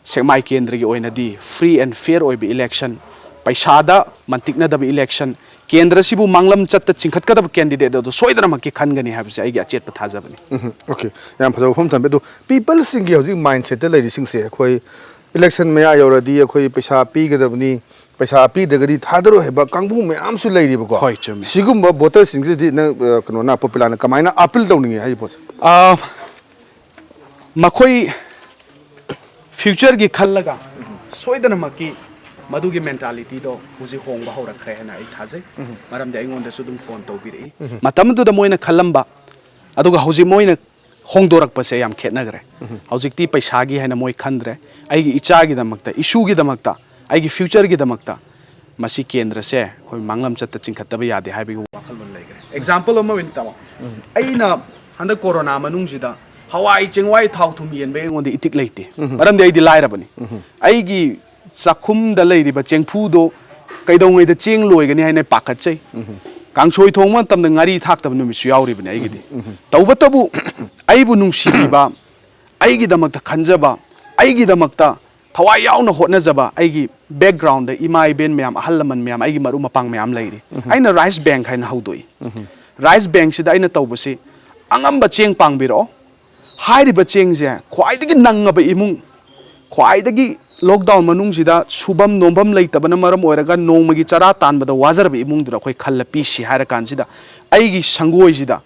ꯁꯦꯛꯃꯥꯏ ꯀꯦꯟꯗ꯭ꯔꯒꯤ ꯑꯣꯏꯅꯗꯤ free and fair ꯑꯣꯏꯕ election, ꯄꯩꯁꯥꯗ ꯃꯟꯇꯤꯛꯅꯗꯕ election, ꯀꯦꯟꯗ꯭ꯔꯁꯤꯕꯨ ꯃꯥꯡꯂꯝ ꯆꯠꯇ ꯆꯤꯡꯈꯠꯀꯗꯕ candidate ꯑꯗꯨ ꯁꯣꯏꯗꯅꯃꯛꯀꯤ ꯈꯟꯒꯅꯤ ꯍꯥꯏꯕꯁꯦ ꯑꯩꯒꯤ ꯑꯆꯦꯠꯄ ꯊꯥꯖꯕꯅꯤ꯫ ꯎꯝ, okay, ꯌꯥꯝ ꯐꯖꯕ ꯋꯥꯐꯝ ꯊꯝꯕꯤ꯫ ꯑꯗꯣ people ꯁꯤꯡꯒꯤ ꯍꯧꯖꯤꯛ mindset ꯇ ꯂꯩꯔꯤꯁꯤꯡꯁꯦ, ꯑꯩꯈꯣꯏ election ꯃꯌꯥ ꯌꯧꯔꯗꯤ ꯑꯩꯈꯣꯏ ꯄꯩꯁꯥ ꯄꯤꯒꯗꯕꯅꯤ, ꯄꯩꯁꯥ ꯄꯤꯗ꯭ꯔꯒꯗꯤ ꯊꯥꯗꯔꯣꯏ ꯍꯥꯏꯕ ꯀꯥꯡꯕꯨ ꯃꯌꯥꯝꯁꯨ ꯂꯩꯔꯤꯕꯀꯣ꯫ ꯍꯣꯏ, ꯆꯨꯝꯃꯤ꯫ ꯁꯤꯒꯨꯝꯕ ꯚꯣꯇꯔꯁꯤꯡꯁꯤꯗꯤ ꯅꯪ, ꯑ, ꯀꯩꯅꯣꯅ, ꯄꯣꯄꯤꯂꯥꯅ ꯀꯃꯥꯏꯅ ꯑꯥꯄꯤꯜ ꯇꯧꯅꯤꯡꯉꯤ ꯍꯥꯏ ꯄꯣꯠꯁꯦ? ꯑ, ꯃꯈꯣꯏ ꯐ꯭ꯌꯨꯆꯔꯒꯤ ꯈꯜꯂꯒ ꯁꯣꯏꯗꯅꯃꯛꯀꯤ ꯃꯗꯨꯒꯤ ꯃꯦꯟꯇꯥꯂꯤꯇꯤꯗꯣ ꯍꯧꯖꯤꯛ ꯍꯣꯡꯕ ꯍꯧꯔꯛꯈ꯭ꯔꯦ ꯍꯥꯏꯅ ꯑꯩ ꯊꯥꯖꯩ꯫ ꯃꯔꯝꯗꯤ ꯑꯩꯉꯣꯟꯗꯁꯨ ꯑꯗꯨꯝ ꯐꯣꯟ ꯇꯧꯕꯤꯔꯛꯏ꯫ ꯃꯇꯝꯗꯨꯗ ꯃꯣꯏꯅ ꯈꯜꯂꯝꯕ ꯑꯗꯨꯒ ꯍꯧꯖꯤꯛ ꯃꯣꯏꯅ ꯍꯣꯡꯗꯣꯔꯛꯄꯁꯦ ꯌꯥꯝ ꯈꯦꯠꯅꯈ꯭ꯔꯦ꯫ ꯍꯧꯖꯤꯛꯇꯤ ꯄꯩꯁꯥꯒꯤ ꯍꯥꯏꯅ ꯃꯣꯏ ꯈꯟꯗ꯭ꯔꯦ꯫ ꯑꯩꯒꯤ ꯏꯆꯥꯒꯤꯗꯃꯛꯇ, ꯏꯁꯨꯒꯤꯗꯃꯛꯇ, ꯑꯩꯒꯤ ꯐ꯭ꯌꯨꯆꯔꯒꯤꯗꯃꯛꯇ ꯃꯁꯤ ꯀꯦꯟꯗ꯭ꯔꯁꯦ ꯑꯩꯈꯣꯏ ꯃꯥꯡꯂꯝꯆꯠꯇ ꯆꯤꯡꯈꯠꯇꯕ ꯌꯥꯗꯦ ꯍꯥꯏꯕꯒꯤ ꯋꯥꯈꯜꯂꯣꯟ ꯂꯩꯈ꯭ꯔꯦ꯫ ꯑꯦꯛꯖꯥꯝꯄꯜ ꯑꯃ ꯑꯣꯏꯅ ꯇꯥꯃꯣ, ꯑꯩꯅ ꯍꯟꯗꯛ ꯀꯣꯔꯣꯅꯥ ꯃꯅꯨꯡꯁꯤꯗ ꯍꯋꯥꯏ ꯆꯦꯡꯋꯥꯏ ꯊꯥꯎ ꯊꯨꯝ ꯌꯦꯟꯕꯒꯤ ꯑꯩꯉꯣꯟꯗ ꯏꯇꯤꯛ ꯂꯩꯇꯦ꯫ ꯃꯔꯝꯗꯤ ꯑꯩꯗꯤ ꯂꯥꯏꯔꯕꯅꯤ꯫ ꯑꯩꯒꯤ ꯆꯥꯛꯈꯨꯝꯗ ꯂꯩꯔꯤꯕ ꯆꯦꯡꯐꯨꯗꯣ ꯀꯩꯗꯧꯉꯩꯗ ꯆꯦꯡ ꯂꯣꯏꯒꯅꯤ ꯍꯥꯏꯅ ꯄꯥꯈꯠꯆꯩ꯫ ꯀꯥꯡꯁꯣꯏ ꯊꯣꯡꯕ ꯃꯇꯝꯗ ꯉꯥꯔꯤ ꯊꯥꯛꯇꯕ ꯅꯨꯃꯤꯠꯁꯨ ꯌꯥꯎꯔꯤꯕꯅꯤ ꯑꯩꯒꯤꯗꯤ꯫ ꯇꯧꯕꯇꯕꯨ ꯑꯩꯕꯨ ꯅꯨꯡꯁꯤꯕꯤꯕ, ꯑꯩꯒꯤꯗꯃꯛꯇ ꯈꯟꯖꯕ, ꯑꯩꯒꯤꯗꯃꯛꯇ ꯊꯋꯥꯏ ꯌꯥꯎꯅ ꯍꯣꯠꯅꯖꯕ ꯑꯩꯒꯤ ꯕꯦꯛꯒ꯭ꯔꯥꯎꯟꯗ ꯏꯃꯥ ꯏꯕꯦꯟ ꯃꯌꯥꯝ, ꯑꯍꯜ ꯂꯃꯟ ꯃꯌꯥꯝ, ꯑꯩꯒꯤ ꯃꯔꯨꯞ ꯃꯄꯥꯡ ꯃꯌꯥꯝ ꯂꯩꯔꯤ꯫ ꯑꯩꯅ ꯔꯥꯏꯁ ꯕꯦꯡꯛ ꯍꯥꯏꯅ ꯍꯧꯗꯣꯛꯏ꯫ ꯔꯥꯏꯁ ꯕꯦꯡꯛꯁꯤꯗ ꯑꯩꯅ ꯇꯧꯕꯁꯤ ꯑꯉꯝꯕ ꯆꯦꯡ ꯄꯥꯡꯕꯤꯔꯛꯑꯣ꯫ ꯍꯥꯏꯔꯤꯕ ꯆꯦꯡꯁꯦ ꯈ꯭ꯋꯥꯏꯗꯒꯤ ꯅꯪꯉꯕ ꯏꯃꯨꯡ, ꯈ꯭ꯋꯥꯏꯗꯒꯤ ꯂꯣꯛꯗꯥꯎꯟ ꯃꯅꯨꯡꯁꯤꯗ ꯁꯨꯐꯝ ꯅꯣꯝꯐꯝ ꯂꯩꯇꯕꯅ ꯃꯔꯝ ꯑꯣꯏꯔꯒ ꯅꯣꯡꯃꯒꯤ ꯆꯔꯥ ꯇꯥꯟꯕꯗ ꯋꯥꯖꯔꯕ ꯏꯃꯨꯡꯗꯨꯗ ꯑꯩꯈꯣꯏ ꯈꯜꯂ ꯄꯤꯁꯤ ꯍꯥꯏꯔ ꯀꯥꯟꯁꯤꯗ ꯑꯩꯒꯤ ꯁꯪꯒꯣꯏꯁꯤꯗ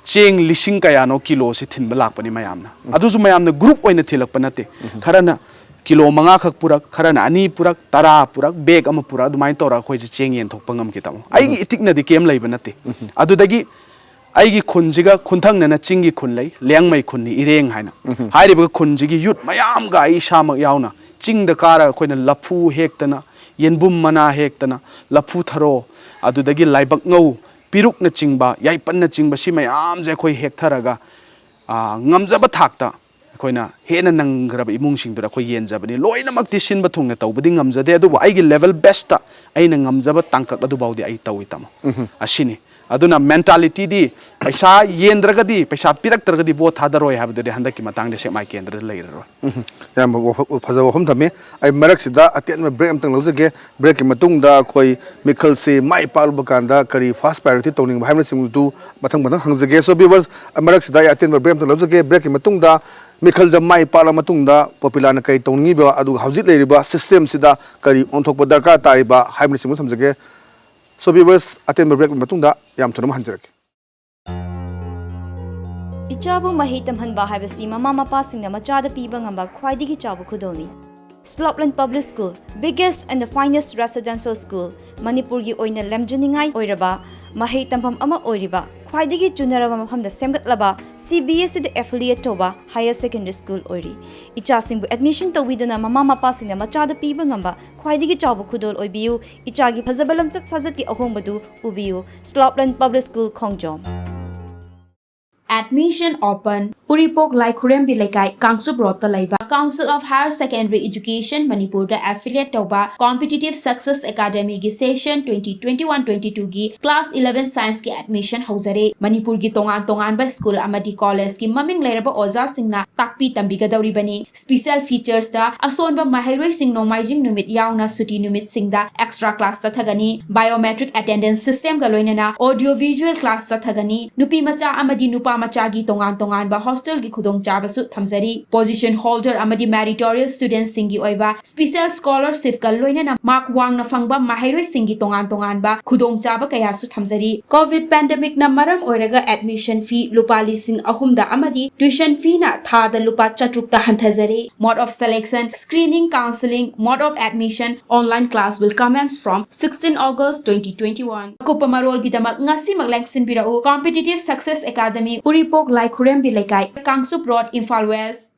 ꯆꯦꯡ ꯂꯤꯁꯤꯡ ꯀꯌꯥꯅꯣ ꯀꯤꯂꯣꯁꯤ ꯊꯤꯟꯕ ꯂꯥꯛꯄꯅꯤ ꯃꯌꯥꯝꯅ꯫ ꯑꯗꯨꯁꯨ ꯃꯌꯥꯝꯅ ꯒ꯭ꯔꯨꯞ ꯑꯣꯏꯅ ꯊꯤꯜꯂꯛꯄ ꯅꯠꯇꯦ꯫ ꯈꯔꯅ ꯀꯤꯂꯣ ꯃꯉꯥꯈꯛ ꯄꯨꯔꯛ, ꯈꯔꯅ ꯑꯅꯤ ꯄꯨꯔꯛ, ꯇꯔꯥ ꯄꯨꯔꯛ, ꯕꯦꯒ ꯑꯃ ꯄꯨꯔꯛ, ꯑꯗꯨꯃꯥꯏꯅ ꯇꯧꯔꯒ ꯑꯩꯈꯣꯏꯁꯦ ꯆꯦꯡ ꯌꯦꯟꯊꯣꯛꯄ ꯉꯝꯈꯤ ꯇꯥꯃꯣ꯫ ꯑꯩꯒꯤ ꯏꯇꯤꯛꯅꯗꯤ ꯀꯩꯝ ꯂꯩꯕ ꯅꯠꯇꯦ꯫ ꯑꯗꯨꯗꯒꯤ ꯑꯩꯒꯤ ꯈꯨꯟꯁꯤꯒ ꯈꯨꯟꯊꯪꯅꯅ ꯆꯤꯡꯒꯤ ꯈꯨꯟ ꯂꯩ, ꯂꯤꯌꯥꯡꯃꯩ ꯈꯨꯟꯅꯤ, ꯏꯔꯦꯡ ꯍꯥꯏꯅ꯫ ꯍꯥꯏꯔꯤꯕ ꯈꯨꯟꯁꯤꯒꯤ ꯌꯨꯠ ꯃꯌꯥꯝꯒ ꯑꯩ ꯏꯁꯥꯃꯛ ꯌꯥꯎꯅ ꯆꯤꯡꯗ ꯀꯥꯔꯒ ꯑꯩꯈꯣꯏꯅ ꯂꯐꯨ ꯍꯦꯛꯇꯅ, ꯌꯦꯟꯕꯨꯝ ꯃꯅꯥ ꯍꯦꯛꯇꯅ, ꯂꯐꯨ ꯊꯔꯣ, ꯑꯗꯨꯗꯒꯤ ꯂꯥꯏꯕꯛꯉꯧ, ꯄꯤꯔꯨꯛꯅꯆꯤꯡꯕ, ꯌꯥꯏꯄꯟꯅꯆꯤꯡꯕ ꯁꯤ ꯃꯌꯥꯝꯁꯦ ꯑꯩꯈꯣꯏ ꯍꯦꯛꯊꯔꯒ, ꯑ, ꯉꯝꯖꯕ ꯊꯥꯛꯇ ꯑꯩꯈꯣꯏꯅ ꯍꯦꯟꯅ ꯅꯪꯈ꯭ꯔꯕ ꯏꯃꯨꯡꯁꯤꯡꯗꯨꯗ ꯑꯩꯈꯣꯏ ꯌꯦꯟꯖꯕꯅꯤ꯫ ꯂꯣꯏꯅꯃꯛꯇꯤ ꯁꯤꯟꯕ ꯊꯨꯡꯅ ꯇꯧꯕꯗꯤ ꯉꯝꯖꯗꯦ, ꯑꯗꯨꯕꯨ ꯑꯩꯒꯤ ꯂꯦꯚꯦꯜ ꯕꯦꯁꯇ ꯑꯩꯅ ꯉꯝꯖꯕ ꯇꯥꯡꯀꯛ ꯑꯗꯨꯐꯥꯎꯗꯤ ꯑꯩ ꯇꯧꯏ ꯇꯥꯃꯣ꯫ ꯑꯁꯤꯅꯤ꯫ ꯑꯗꯨꯅ mentalityꯗꯤ ꯄꯩꯁꯥ ꯌꯦꯟꯗ꯭ꯔꯒꯗꯤ, ꯄꯩꯁꯥ ꯄꯤꯔꯛꯇ꯭ꯔꯒꯗꯤ ꯚꯣꯠ ꯊꯥꯗꯔꯣꯏ ꯍꯥꯏꯕꯗꯨꯗꯤ ꯍꯟꯗꯛꯀꯤ ꯃꯇꯥꯡꯗ ꯁꯦꯛꯃꯥꯏ ꯀꯦꯟꯗ꯭ꯔꯗ ꯂꯩꯔꯔꯣꯏ꯫ ꯎꯝ, ꯌꯥꯝ ꯋꯥꯐ- ꯐꯖꯕ ꯋꯥꯐꯝ ꯊꯝꯃꯤ꯫ ꯑꯩ ꯃꯔꯛꯁꯤꯗ ꯑꯇꯦꯟꯕ break ꯑꯝꯇꯪ ꯂꯧꯖꯒꯦ꯫ Breakꯀꯤ ꯃꯇꯨꯡꯗ ꯑꯩꯈꯣꯏ ꯃꯤꯈꯜꯁꯤ ꯃꯥꯏ ꯄꯥꯛꯂꯨꯕ ꯀꯥꯟꯗ ꯀꯔꯤ first priority ꯇꯧꯅꯤꯡꯕ ꯍꯥꯏꯕꯅꯆꯤꯡꯕꯗꯨ ꯃꯊꯪ ꯃꯊꯪ ꯍꯪꯖꯒꯦ꯫ So viewers, ꯃꯔꯛꯁꯤꯗ ꯑꯩ ꯑꯇꯦꯟꯕ break ꯑꯝꯇꯪ ꯂꯧꯖꯒꯦ꯫ Breakꯀꯤ ꯃꯇꯨꯡꯗ ꯃꯤꯈꯜꯗ ꯃꯥꯏ ꯄꯥꯛꯂ ꯃꯇꯨꯡꯗ ꯄꯣꯄꯤꯂꯥꯅ ꯀꯔꯤ ꯇꯧꯅꯤꯡꯉꯤꯕ, ꯑꯗꯨꯒ ꯍꯧꯖꯤꯛ ꯂꯩꯔꯤꯕ systemꯁꯤꯗ ꯀꯔꯤ ꯑꯣꯟꯊꯣꯛꯄ ꯗꯔꯀꯥꯔ ꯇꯥꯔꯤꯕ ꯍꯥꯏꯕꯅꯆꯤꯡꯕ ꯊꯝꯖꯒꯦ꯫ So viewers, ꯑꯇꯦꯟꯕ breakꯀꯤ ꯃꯇꯨꯡꯗ ꯌꯥꯝ ꯊꯨꯅ ꯑꯃꯨꯛ ꯍꯟꯖꯔꯛꯀꯦ꯫ ꯏꯆꯥꯕꯨ ꯃꯍꯩ ꯇꯝꯍꯟꯕ ꯍꯥꯏꯕꯁꯤ ꯃꯃꯥ ꯃꯄꯥꯁꯤꯡꯅ ꯃꯆꯥꯗ ꯄꯤꯕ ꯉꯝꯕ ꯈ꯭ꯋꯥꯏꯗꯒꯤ ꯆꯥꯎꯕ ꯈꯨꯗꯣꯜꯅꯤ꯫ Slopeland Public School, biggest and the finest residential school, ꯃꯅꯤꯄꯨꯔꯒꯤ ꯑꯣꯏꯅ ꯂꯝꯖꯤꯡꯅꯤꯡꯉꯥꯏ ꯑꯣꯏꯔꯕ ꯃꯍꯩ ꯇꯝꯐꯝ ꯑꯃ ꯑꯣꯏꯔꯤꯕ, ꯈ꯭ꯋꯥꯏꯗꯒꯤ ꯆꯨꯅꯔꯕ ꯃꯐꯝꯗ ꯁꯦꯝꯒꯠꯂꯕ, CBSEꯗ affiliate ꯇꯧꯕ higher secondary school ꯑꯣꯏꯔꯤ꯫ ꯏꯆꯥꯁꯤꯡꯕꯨ admission ꯇꯧꯕꯤꯗꯨꯅ ꯃꯃꯥ ꯃꯄꯥꯁꯤꯡꯅ ꯃꯆꯥꯗ ꯄꯤꯕ ꯉꯝꯕ ꯈ꯭ꯋꯥꯏꯗꯒꯤ ꯆꯥꯎꯕ ꯈꯨꯗꯣꯜ ꯑꯣꯏꯕꯤꯌꯨ꯫ ꯏꯆꯥꯒꯤ ꯐꯖꯕ ꯂꯝꯆꯠ ꯁꯥꯖꯠꯀꯤ ꯑꯍꯣꯡꯕꯗꯨ ꯎꯕꯤꯌꯨ꯫ Slopeland Public School, ꯈꯣꯡꯖꯣꯝ꯫ Admission open. ꯎꯔꯤꯄꯣꯛ ꯂꯥꯏꯈꯨꯔꯦꯝꯕꯤ ꯂꯩꯀꯥꯏ, ꯀꯥꯡꯆꯨꯞ ꯔꯣꯗꯇ ꯂꯩꯕ Council of Higher Secondary Education ꯃꯅꯤꯄꯨꯔꯗ affiliate ꯇꯧꯕ Competitive Success Academyꯒꯤ session twenty twenty-one twenty-twoꯒꯤ class eleven scienceꯀꯤ admission ꯍꯧꯖꯔꯦ꯫ ꯃꯅꯤꯄꯨꯔꯒꯤ ꯇꯣꯉꯥꯟ ꯇꯣꯉꯥꯟꯕ school ꯑꯃꯗꯤ collegeꯀꯤ ꯃꯃꯤꯡ ꯂꯩꯔꯕ ꯑꯣꯖꯥꯁꯤꯡꯅ ꯇꯥꯛꯄꯤ ꯇꯝꯕꯤꯒꯗꯧꯔꯤꯕꯅꯤ꯫ Special featuresꯇ ꯑꯁꯣꯟꯕ ꯃꯍꯩꯔꯣꯏꯁꯤꯡ ꯅꯣꯡꯃꯥꯏꯖꯤꯡ ꯅꯨꯃꯤꯠ ꯌꯥꯎꯅ ꯁꯨꯇꯤ ꯅꯨꯃꯤꯠꯁꯤꯡꯗ extra class ꯆꯠꯊꯒꯅꯤ꯫ Biometric attendance systemꯒ ꯂꯣꯏꯅꯅ audio visual class ꯆꯠꯊꯒꯅꯤ꯫ ꯅꯨꯄꯤ ꯃꯆꯥ ꯑꯃꯗꯤ ꯅꯨꯄꯥ ꯃꯆꯥꯒꯤ ꯇꯣꯉꯥꯟ ꯇꯣꯉꯥꯟꯕ hostelꯒꯤ ꯈꯨꯗꯣꯡꯆꯥꯕꯁꯨ ꯊꯝꯖꯔꯤ꯫ Position holder ꯑꯃꯗꯤ meritorious studentꯁꯤꯡꯒꯤ ꯑꯣꯏꯕ special scholarshipꯀ ꯂꯣꯏꯅꯅ mark ꯋꯥꯡꯅ ꯐꯪꯕ ꯃꯍꯩꯔꯣꯏꯁꯤꯡꯒꯤ ꯇꯣꯉꯥꯟ ꯇꯣꯉꯥꯟꯕ ꯈꯨꯗꯣꯡꯆꯥꯕ ꯀꯌꯥꯁꯨ ꯊꯝꯖꯔꯤ꯫ Covid pandemicꯅ ꯃꯔꯝ ꯑꯣꯏꯔꯒ admission fee ꯂꯨꯄꯥ ꯂꯤꯁꯤꯡ ꯑꯍꯨꯝꯗ ꯑꯃꯗꯤ tuition feeꯅ ꯊꯥꯗ ꯂꯨꯄꯥ ꯆꯥꯇ꯭ꯔꯨꯛꯇ ꯍꯟꯊꯖꯔꯦ꯫ Mode of selection, screening, counseling, mode of admission, online class will commence from sixteen August twenty twenty-one. ꯑꯀꯨꯞꯄ ꯃꯔꯣꯜꯒꯤꯗꯃꯛ ꯉꯁꯤꯃꯛ ꯂꯦꯡꯁꯤꯟꯕꯤꯔꯛꯎ꯫ Competitive Success Academy, Uripok Laikhurembi ꯂꯩꯀꯥꯏ, Kangchup road, Imphal west.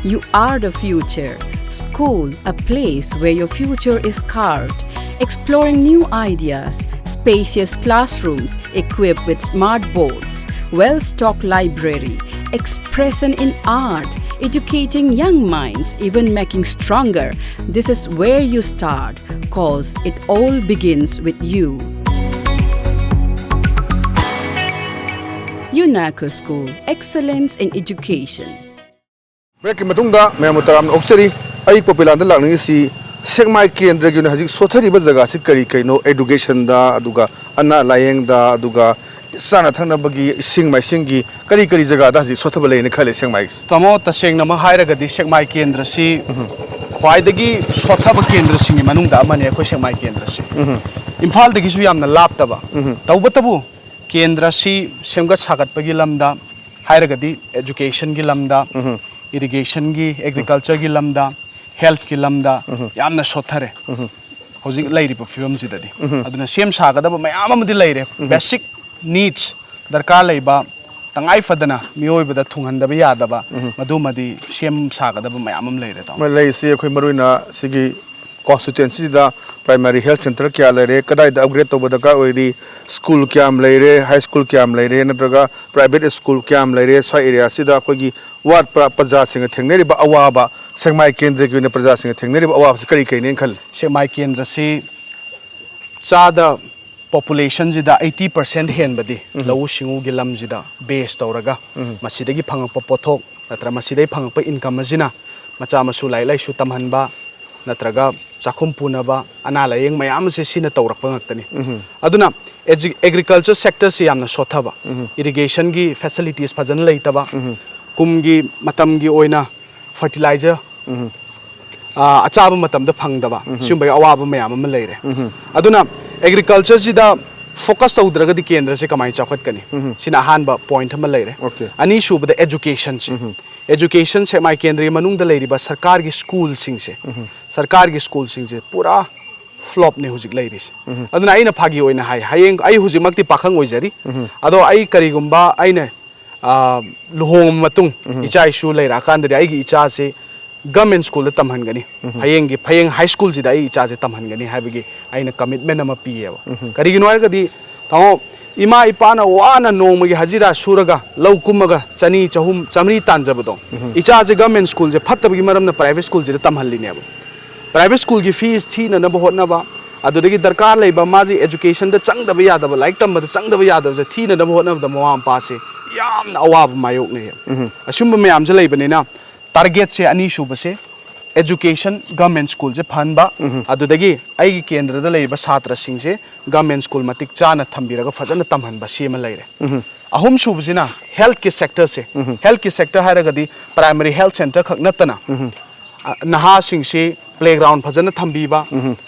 You are the future. School, a place where your future is carved. Exploring new ideas, spacious classrooms equipped with smart boards, well stocked library, expression in art, educating young minds, even making stronger. This is where you start, cause it all begins with you. UNACO School, excellence in education. ꯕ꯭ꯔꯦꯛꯀꯤ ꯃꯇꯨꯡꯗ ꯃꯌꯥꯝꯕꯨ ꯇꯔꯥꯝꯅ ꯑꯣꯛꯆꯔꯤ꯫ ꯑꯩ ꯄꯣꯄꯤꯂꯥꯟꯗ ꯂꯥꯛꯅꯤꯡꯉꯤꯁꯤ ꯁꯦꯛꯃꯥꯏ ꯀꯦꯟꯗ꯭ꯔꯒꯤ ꯑꯣꯏꯅ ꯍꯧꯖꯤꯛ ꯁꯣꯠꯊꯔꯤꯕ ꯖꯒꯥꯁꯤ ꯀꯔꯤ ꯀꯔꯤꯅꯣ? ꯑꯦꯗꯨꯀꯦꯁꯟꯗ, ꯑꯗꯨꯒ ꯑꯅꯥ ꯂꯥꯌꯦꯡꯗ, ꯑꯗꯨꯒ ꯆꯥꯅ ꯊꯛꯅꯕꯒꯤ ꯏꯁꯤꯡ ꯃꯥꯏꯁꯤꯡꯒꯤ ꯀꯔꯤ ꯀꯔꯤ ꯖꯒꯥꯗ ꯍꯧꯖꯤꯛ ꯁꯣꯠꯊꯕ ꯂꯩꯅ ꯈꯜꯂꯤ ꯁꯦꯛꯃꯥꯏꯒꯤꯁꯤ? ꯇꯥꯃꯣ, ꯇꯁꯦꯡꯅꯃꯛ ꯍꯥꯏꯔꯒꯗꯤ ꯁꯦꯛꯃꯥꯏ ꯀꯦꯟꯗ꯭ꯔꯁꯤ ꯈ꯭ꯋꯥꯏꯗꯒꯤ ꯁꯣꯠꯊꯕ ꯀꯦꯟꯗ꯭ꯔꯁꯤꯡꯒꯤ ꯃꯅꯨꯡꯗ ꯑꯃꯅꯤ ꯑꯩꯈꯣꯏ ꯁꯦꯛꯃꯥꯏ ꯀꯦꯟꯗ꯭ꯔꯁꯤ꯫ ꯏꯝꯐꯥꯜꯗꯒꯤꯁꯨ ꯌꯥꯝꯅ ꯂꯥꯞꯇꯕ꯫ ꯇꯧꯕꯇꯕꯨ ꯀꯦꯟꯗ꯭ꯔꯁꯤ ꯁꯦꯝꯒꯠ ꯁꯥꯒꯠꯄꯒꯤ ꯂꯝꯗ ꯍꯥꯏꯔꯒꯗꯤ, ꯑꯦꯖꯨꯀꯦꯁꯟꯒꯤ ꯂꯝꯗ, ꯏꯔꯤꯒꯦꯁꯟꯒꯤ, ꯑꯦꯒ꯭ꯔꯤꯀꯜꯆꯔꯒꯤ ꯂꯝꯗ, ꯍꯦꯜꯠꯀꯤ ꯂꯝꯗ ꯌꯥꯝꯅ ꯁꯣꯠꯊꯔꯦ ꯍꯧꯖꯤꯛ ꯂꯩꯔꯤꯕ ꯐꯤꯕꯝꯁꯤꯗꯗꯤ꯫ ꯑꯗꯨꯅ ꯁꯦꯝ ꯁꯥꯒꯗꯕ ꯃꯌꯥꯝ ꯑꯃꯗꯤ ꯂꯩꯔꯦ꯫ ꯕꯦꯁꯤꯛ ꯅꯤꯗꯁ ꯗꯔꯀꯥꯔ ꯂꯩꯕ, ꯇꯉꯥꯏ ꯐꯗꯅ ꯃꯤꯑꯣꯏꯕꯗ ꯊꯨꯡꯍꯟꯗꯕ ꯌꯥꯗꯕ, ꯃꯗꯨꯃꯗꯤ ꯁꯦꯝ ꯁꯥꯒꯗꯕ ꯃꯌꯥꯝ ꯑꯃ ꯂꯩꯔꯦ, ꯇꯥꯃꯣ꯫ ꯂꯩꯔꯤꯁꯤ ꯑꯩꯈꯣꯏ ꯃꯔꯨ ꯑꯣꯏꯅ ꯁꯤꯒꯤ ꯀꯣꯟꯁꯇꯤꯇ꯭ꯋꯦꯟꯁꯤꯗ ꯄ꯭ꯔꯥꯏꯃꯥꯔꯤ ꯍꯦꯜꯊ ꯁꯦꯟꯇꯔ ꯀꯌꯥ ꯂꯩꯔꯦ, ꯀꯗꯥꯏꯗ ꯑꯞꯒ꯭ꯔꯦꯗ ꯇꯧꯕ ꯗꯔꯀꯥꯔ ꯑꯣꯏꯔꯤ, ꯁ꯭ꯀꯨꯜ ꯀꯌꯥꯝ ꯂꯩꯔꯦ, ꯍꯥꯏ ꯁ꯭ꯀꯨꯜ ꯀꯌꯥꯝ ꯂꯩꯔꯦ, ꯅꯠꯇ꯭ꯔꯒ ꯄ꯭ꯔꯥꯏꯚꯦꯠ ꯁ꯭ꯀꯨꯜ ꯀꯌꯥꯝ ꯂꯩꯔꯦ, ꯁ꯭ꯋꯥꯏ ꯑꯦꯔꯤꯌꯥꯁꯤꯗ ꯑꯩꯈꯣꯏꯒꯤ ꯋꯥꯠꯄ, ꯄ꯭ꯔꯖꯥꯁꯤꯡꯅ ꯊꯦꯡꯅꯔꯤꯕ ꯑꯋꯥꯕ, ꯁꯦꯛꯃꯥꯏ ꯀꯦꯟꯗ꯭ꯔꯒꯤ ꯑꯣꯏꯅ ꯄ꯭ꯔꯖꯥꯁꯤꯡꯅ ꯊꯦꯡꯅꯔꯤꯕ ꯑꯋꯥꯕꯁꯤ ꯀꯔꯤ ꯀꯔꯤꯅꯦꯅ ꯈꯜꯂꯤ? ꯁꯦꯛꯃꯥꯏ ꯀꯦꯟꯗ꯭ꯔꯁꯤ ꯆꯥꯗ ꯄꯣꯄꯨꯂꯦꯁꯟꯁꯤꯗ ꯑꯩꯠꯇꯤ ꯄꯥꯔꯁꯦꯟ ꯍꯦꯟꯕꯗꯤ ꯂꯧꯎ ꯁꯤꯡꯎꯒꯤ ꯂꯝꯁꯤꯗ ꯕꯦꯁ ꯇꯧꯔꯒ, ꯃꯁꯤꯗꯒꯤ ꯐꯪꯉꯛꯄ ꯄꯣꯠꯊꯣꯛ ꯅꯠꯇ꯭ꯔꯒ ꯃꯁꯤꯗꯒꯤ ꯐꯪꯉꯛꯄ ꯏꯟꯀꯝ ꯑꯁꯤꯅ ꯃꯆꯥ ꯃꯁꯨ ꯂꯥꯏꯔꯤꯛ ꯂꯥꯏꯁꯨ ꯇꯝꯍꯟꯕ ꯅꯠꯇ꯭ꯔꯒ ꯆꯥꯛꯈꯨꯝ ꯄꯨꯅꯕ ꯑꯅꯥ ꯂꯥꯏꯌꯦꯡ ꯃꯌꯥꯝ ꯑꯁꯦ ꯁꯤꯅ ꯇꯧꯔꯛꯄ ꯉꯥꯛꯇꯅꯤ꯫ ꯑꯗꯨꯅ ꯑꯦꯖꯨ-, ꯑꯦꯒ꯭ꯔꯤꯀꯜꯆꯔ ꯁꯦꯛꯇꯔꯁꯤ ꯌꯥꯝꯅ ꯁꯣꯠꯊꯕ, ꯏꯔꯤꯒꯦꯁꯟꯒꯤ ꯐꯦꯁꯤꯂꯤꯇꯤꯁ ꯐꯖꯅ ꯂꯩꯇꯕ, ꯀꯨꯝꯒꯤ ꯃꯇꯝꯒꯤ ꯑꯣꯏꯅ ꯐꯔꯇꯤꯂꯥꯏꯖꯔ ꯑꯆꯥꯕ ꯃꯇꯝꯗ ꯐꯪꯗꯕ, ꯁꯤꯒꯨꯝꯕꯒꯤ ꯑꯋꯥꯕ ꯃꯌꯥꯝ ꯑꯃ ꯂꯩꯔꯦ꯫ ꯑꯗꯨꯅ ꯑꯦꯒ꯭ꯔꯤꯀꯜꯆꯔꯁꯤꯗ ꯐꯣꯀꯁ ꯇꯧꯗ꯭ꯔꯒꯗꯤ ꯀꯦꯟꯗ꯭ꯔꯁꯦ ꯀꯃꯥꯏꯅ ꯆꯥꯎꯈꯠꯀꯅꯤ? ꯁꯤꯅ ꯑꯍꯥꯟꯕ ꯄꯣꯏꯟꯠ ꯑꯃ ꯂꯩꯔꯦ꯫ Okay. ꯑꯅꯤꯁꯨꯕꯗ ꯑꯦꯖꯨꯀꯦꯁꯟꯁꯤ꯫ ꯑꯦꯖꯨꯀꯦꯁꯟ ꯁꯦꯛꯃꯥꯏ ꯀꯦꯟꯗ꯭ꯔꯒꯤ ꯃꯅꯨꯡꯗ ꯂꯩꯔꯤꯕ ꯁꯔꯀꯥꯔꯒꯤ ꯁ꯭ꯀꯨꯜꯁꯤꯡꯁꯦ, ꯁꯔꯀꯥꯔꯒꯤ ꯁ꯭ꯀꯨꯜꯁꯤꯡꯁꯦ ꯄꯨꯔꯥ ꯐ꯭ꯂꯣꯞꯅꯦ ꯍꯧꯖꯤꯛ ꯂꯩꯔꯤꯁꯦ꯫ ꯑꯗꯨꯅ ꯑꯩꯅ ꯐꯥꯒꯤ ꯑꯣꯏꯅ ꯍꯥꯏ, ꯍꯌꯦꯡ ꯑꯩ ꯍꯧꯖꯤꯛꯃꯛꯇꯤ ꯄꯥꯈꯪ ꯑꯣꯏꯖꯔꯤ, ꯑꯗꯣ ꯑꯩ ꯀꯔꯤꯒꯨꯝꯕ ꯑꯩꯅ ꯑ, ꯂꯨꯍꯣꯡꯉꯕ ꯃꯇꯨꯡ ꯏꯆꯥ ꯏꯁꯨ ꯂꯩꯔꯛꯑꯀꯥꯟꯗꯗꯤ ꯑꯩꯒꯤ ꯏꯆꯥꯁꯤ ꯒꯃꯦꯟ ꯁ꯭ꯀꯨꯜꯗ ꯇꯝꯍꯟꯒꯅꯤ꯫ ꯍꯌꯦꯡꯒꯤ, ꯍꯌꯦꯡ ꯍꯥꯏ ꯁ꯭ꯀꯨꯜꯁꯤꯗ ꯑꯩ ꯏꯆꯥꯁꯦ ꯇꯝꯍꯟꯒꯅꯤ ꯍꯥꯏꯕꯒꯤ ꯑꯩꯅ ꯀꯃꯤꯠꯃꯦꯟ ꯑꯃ ꯄꯤꯌꯦꯕ꯫ ꯀꯔꯤꯒꯤꯅꯣ ꯍꯥꯏꯔꯒꯗꯤ, ꯇꯥꯃꯣ, ꯏꯃꯥ ꯏꯄꯥꯅ ꯋꯥꯅ ꯅꯣꯡꯃꯒꯤ ꯍꯖꯤꯔꯥ ꯁꯨꯔꯒ ꯂꯧ ꯀꯨꯝꯃꯒ ꯆꯅꯤ, ꯆꯍꯨꯝ, ꯆꯥꯃꯔꯤ ꯇꯥꯟꯖꯕꯗꯣ, ꯏꯆꯥꯁꯦ ꯒꯃꯦꯟ ꯁ꯭ꯀꯨꯜꯁꯦ ꯐꯠꯇꯕꯒꯤ ꯃꯔꯝꯅ ꯄ꯭ꯔꯥꯏꯚꯦꯠ ꯁ꯭ꯀꯨꯜꯁꯤꯗ ꯇꯝꯍꯜꯂꯤꯅꯦꯕ꯫ ꯄ꯭ꯔꯥꯏꯚꯦꯠ ꯁ꯭ꯀꯨꯜꯒꯤ ꯐꯤꯁ ꯊꯤꯅꯅꯕ ꯍꯣꯠꯅꯕ, ꯑꯗꯨꯗꯒꯤ ꯗꯔꯀꯥꯔ ꯂꯩꯕ ꯃꯥꯁꯤ ꯑꯦꯖꯨꯀꯦꯁꯟꯗ ꯆꯪꯗꯕ ꯌꯥꯗꯕ, ꯂꯥꯏꯔꯤꯛ ꯇꯝꯕꯗ ꯆꯪꯗꯕ ꯌꯥꯗꯕꯁꯦ ꯊꯤꯅꯅꯕ ꯍꯣꯠꯅꯕꯗ ꯃꯃꯥ ꯃꯄꯥꯁꯦ ꯌꯥꯝꯅ ꯑꯋꯥꯕ ꯃꯥꯌꯣꯛꯅꯩꯌꯦꯕ꯫ ꯑꯁꯤꯒꯨꯝꯕ ꯃꯌꯥꯝꯁꯦ ꯂꯩꯕꯅꯤꯅ, ꯇꯥꯔꯒꯦꯠꯁꯦ ꯑꯅꯤ ꯁꯨꯕꯁꯦ, education, government schoolꯁꯦ ꯐꯍꯟꯕ, ꯑꯗꯨꯗꯒꯤ ꯑꯩꯒꯤ ꯀꯦꯟꯗ꯭ꯔꯗ ꯂꯩꯔꯤꯕ ꯁꯥꯇ꯭ꯔꯁꯤꯡꯁꯦ government school ꯃꯇꯤꯛ ꯆꯥꯅ ꯊꯝꯕꯤꯔꯒ ꯐꯖꯅ ꯇꯝꯍꯟꯕ, ꯁꯤ ꯑꯃ ꯂꯩꯔꯦ꯫ ꯑꯍꯨꯝ ꯁꯨꯕꯁꯤꯅ healthꯀꯤ sectorꯁꯦ꯫ Healthꯀꯤ sector ꯍꯥꯏꯔꯒꯗꯤ primary health centre ꯈꯛ ꯅꯠꯇꯅ, ꯑ, ꯅꯍꯥꯁꯤꯡꯁꯤ playground ꯐꯖꯅ ꯊꯝꯕꯤꯕ,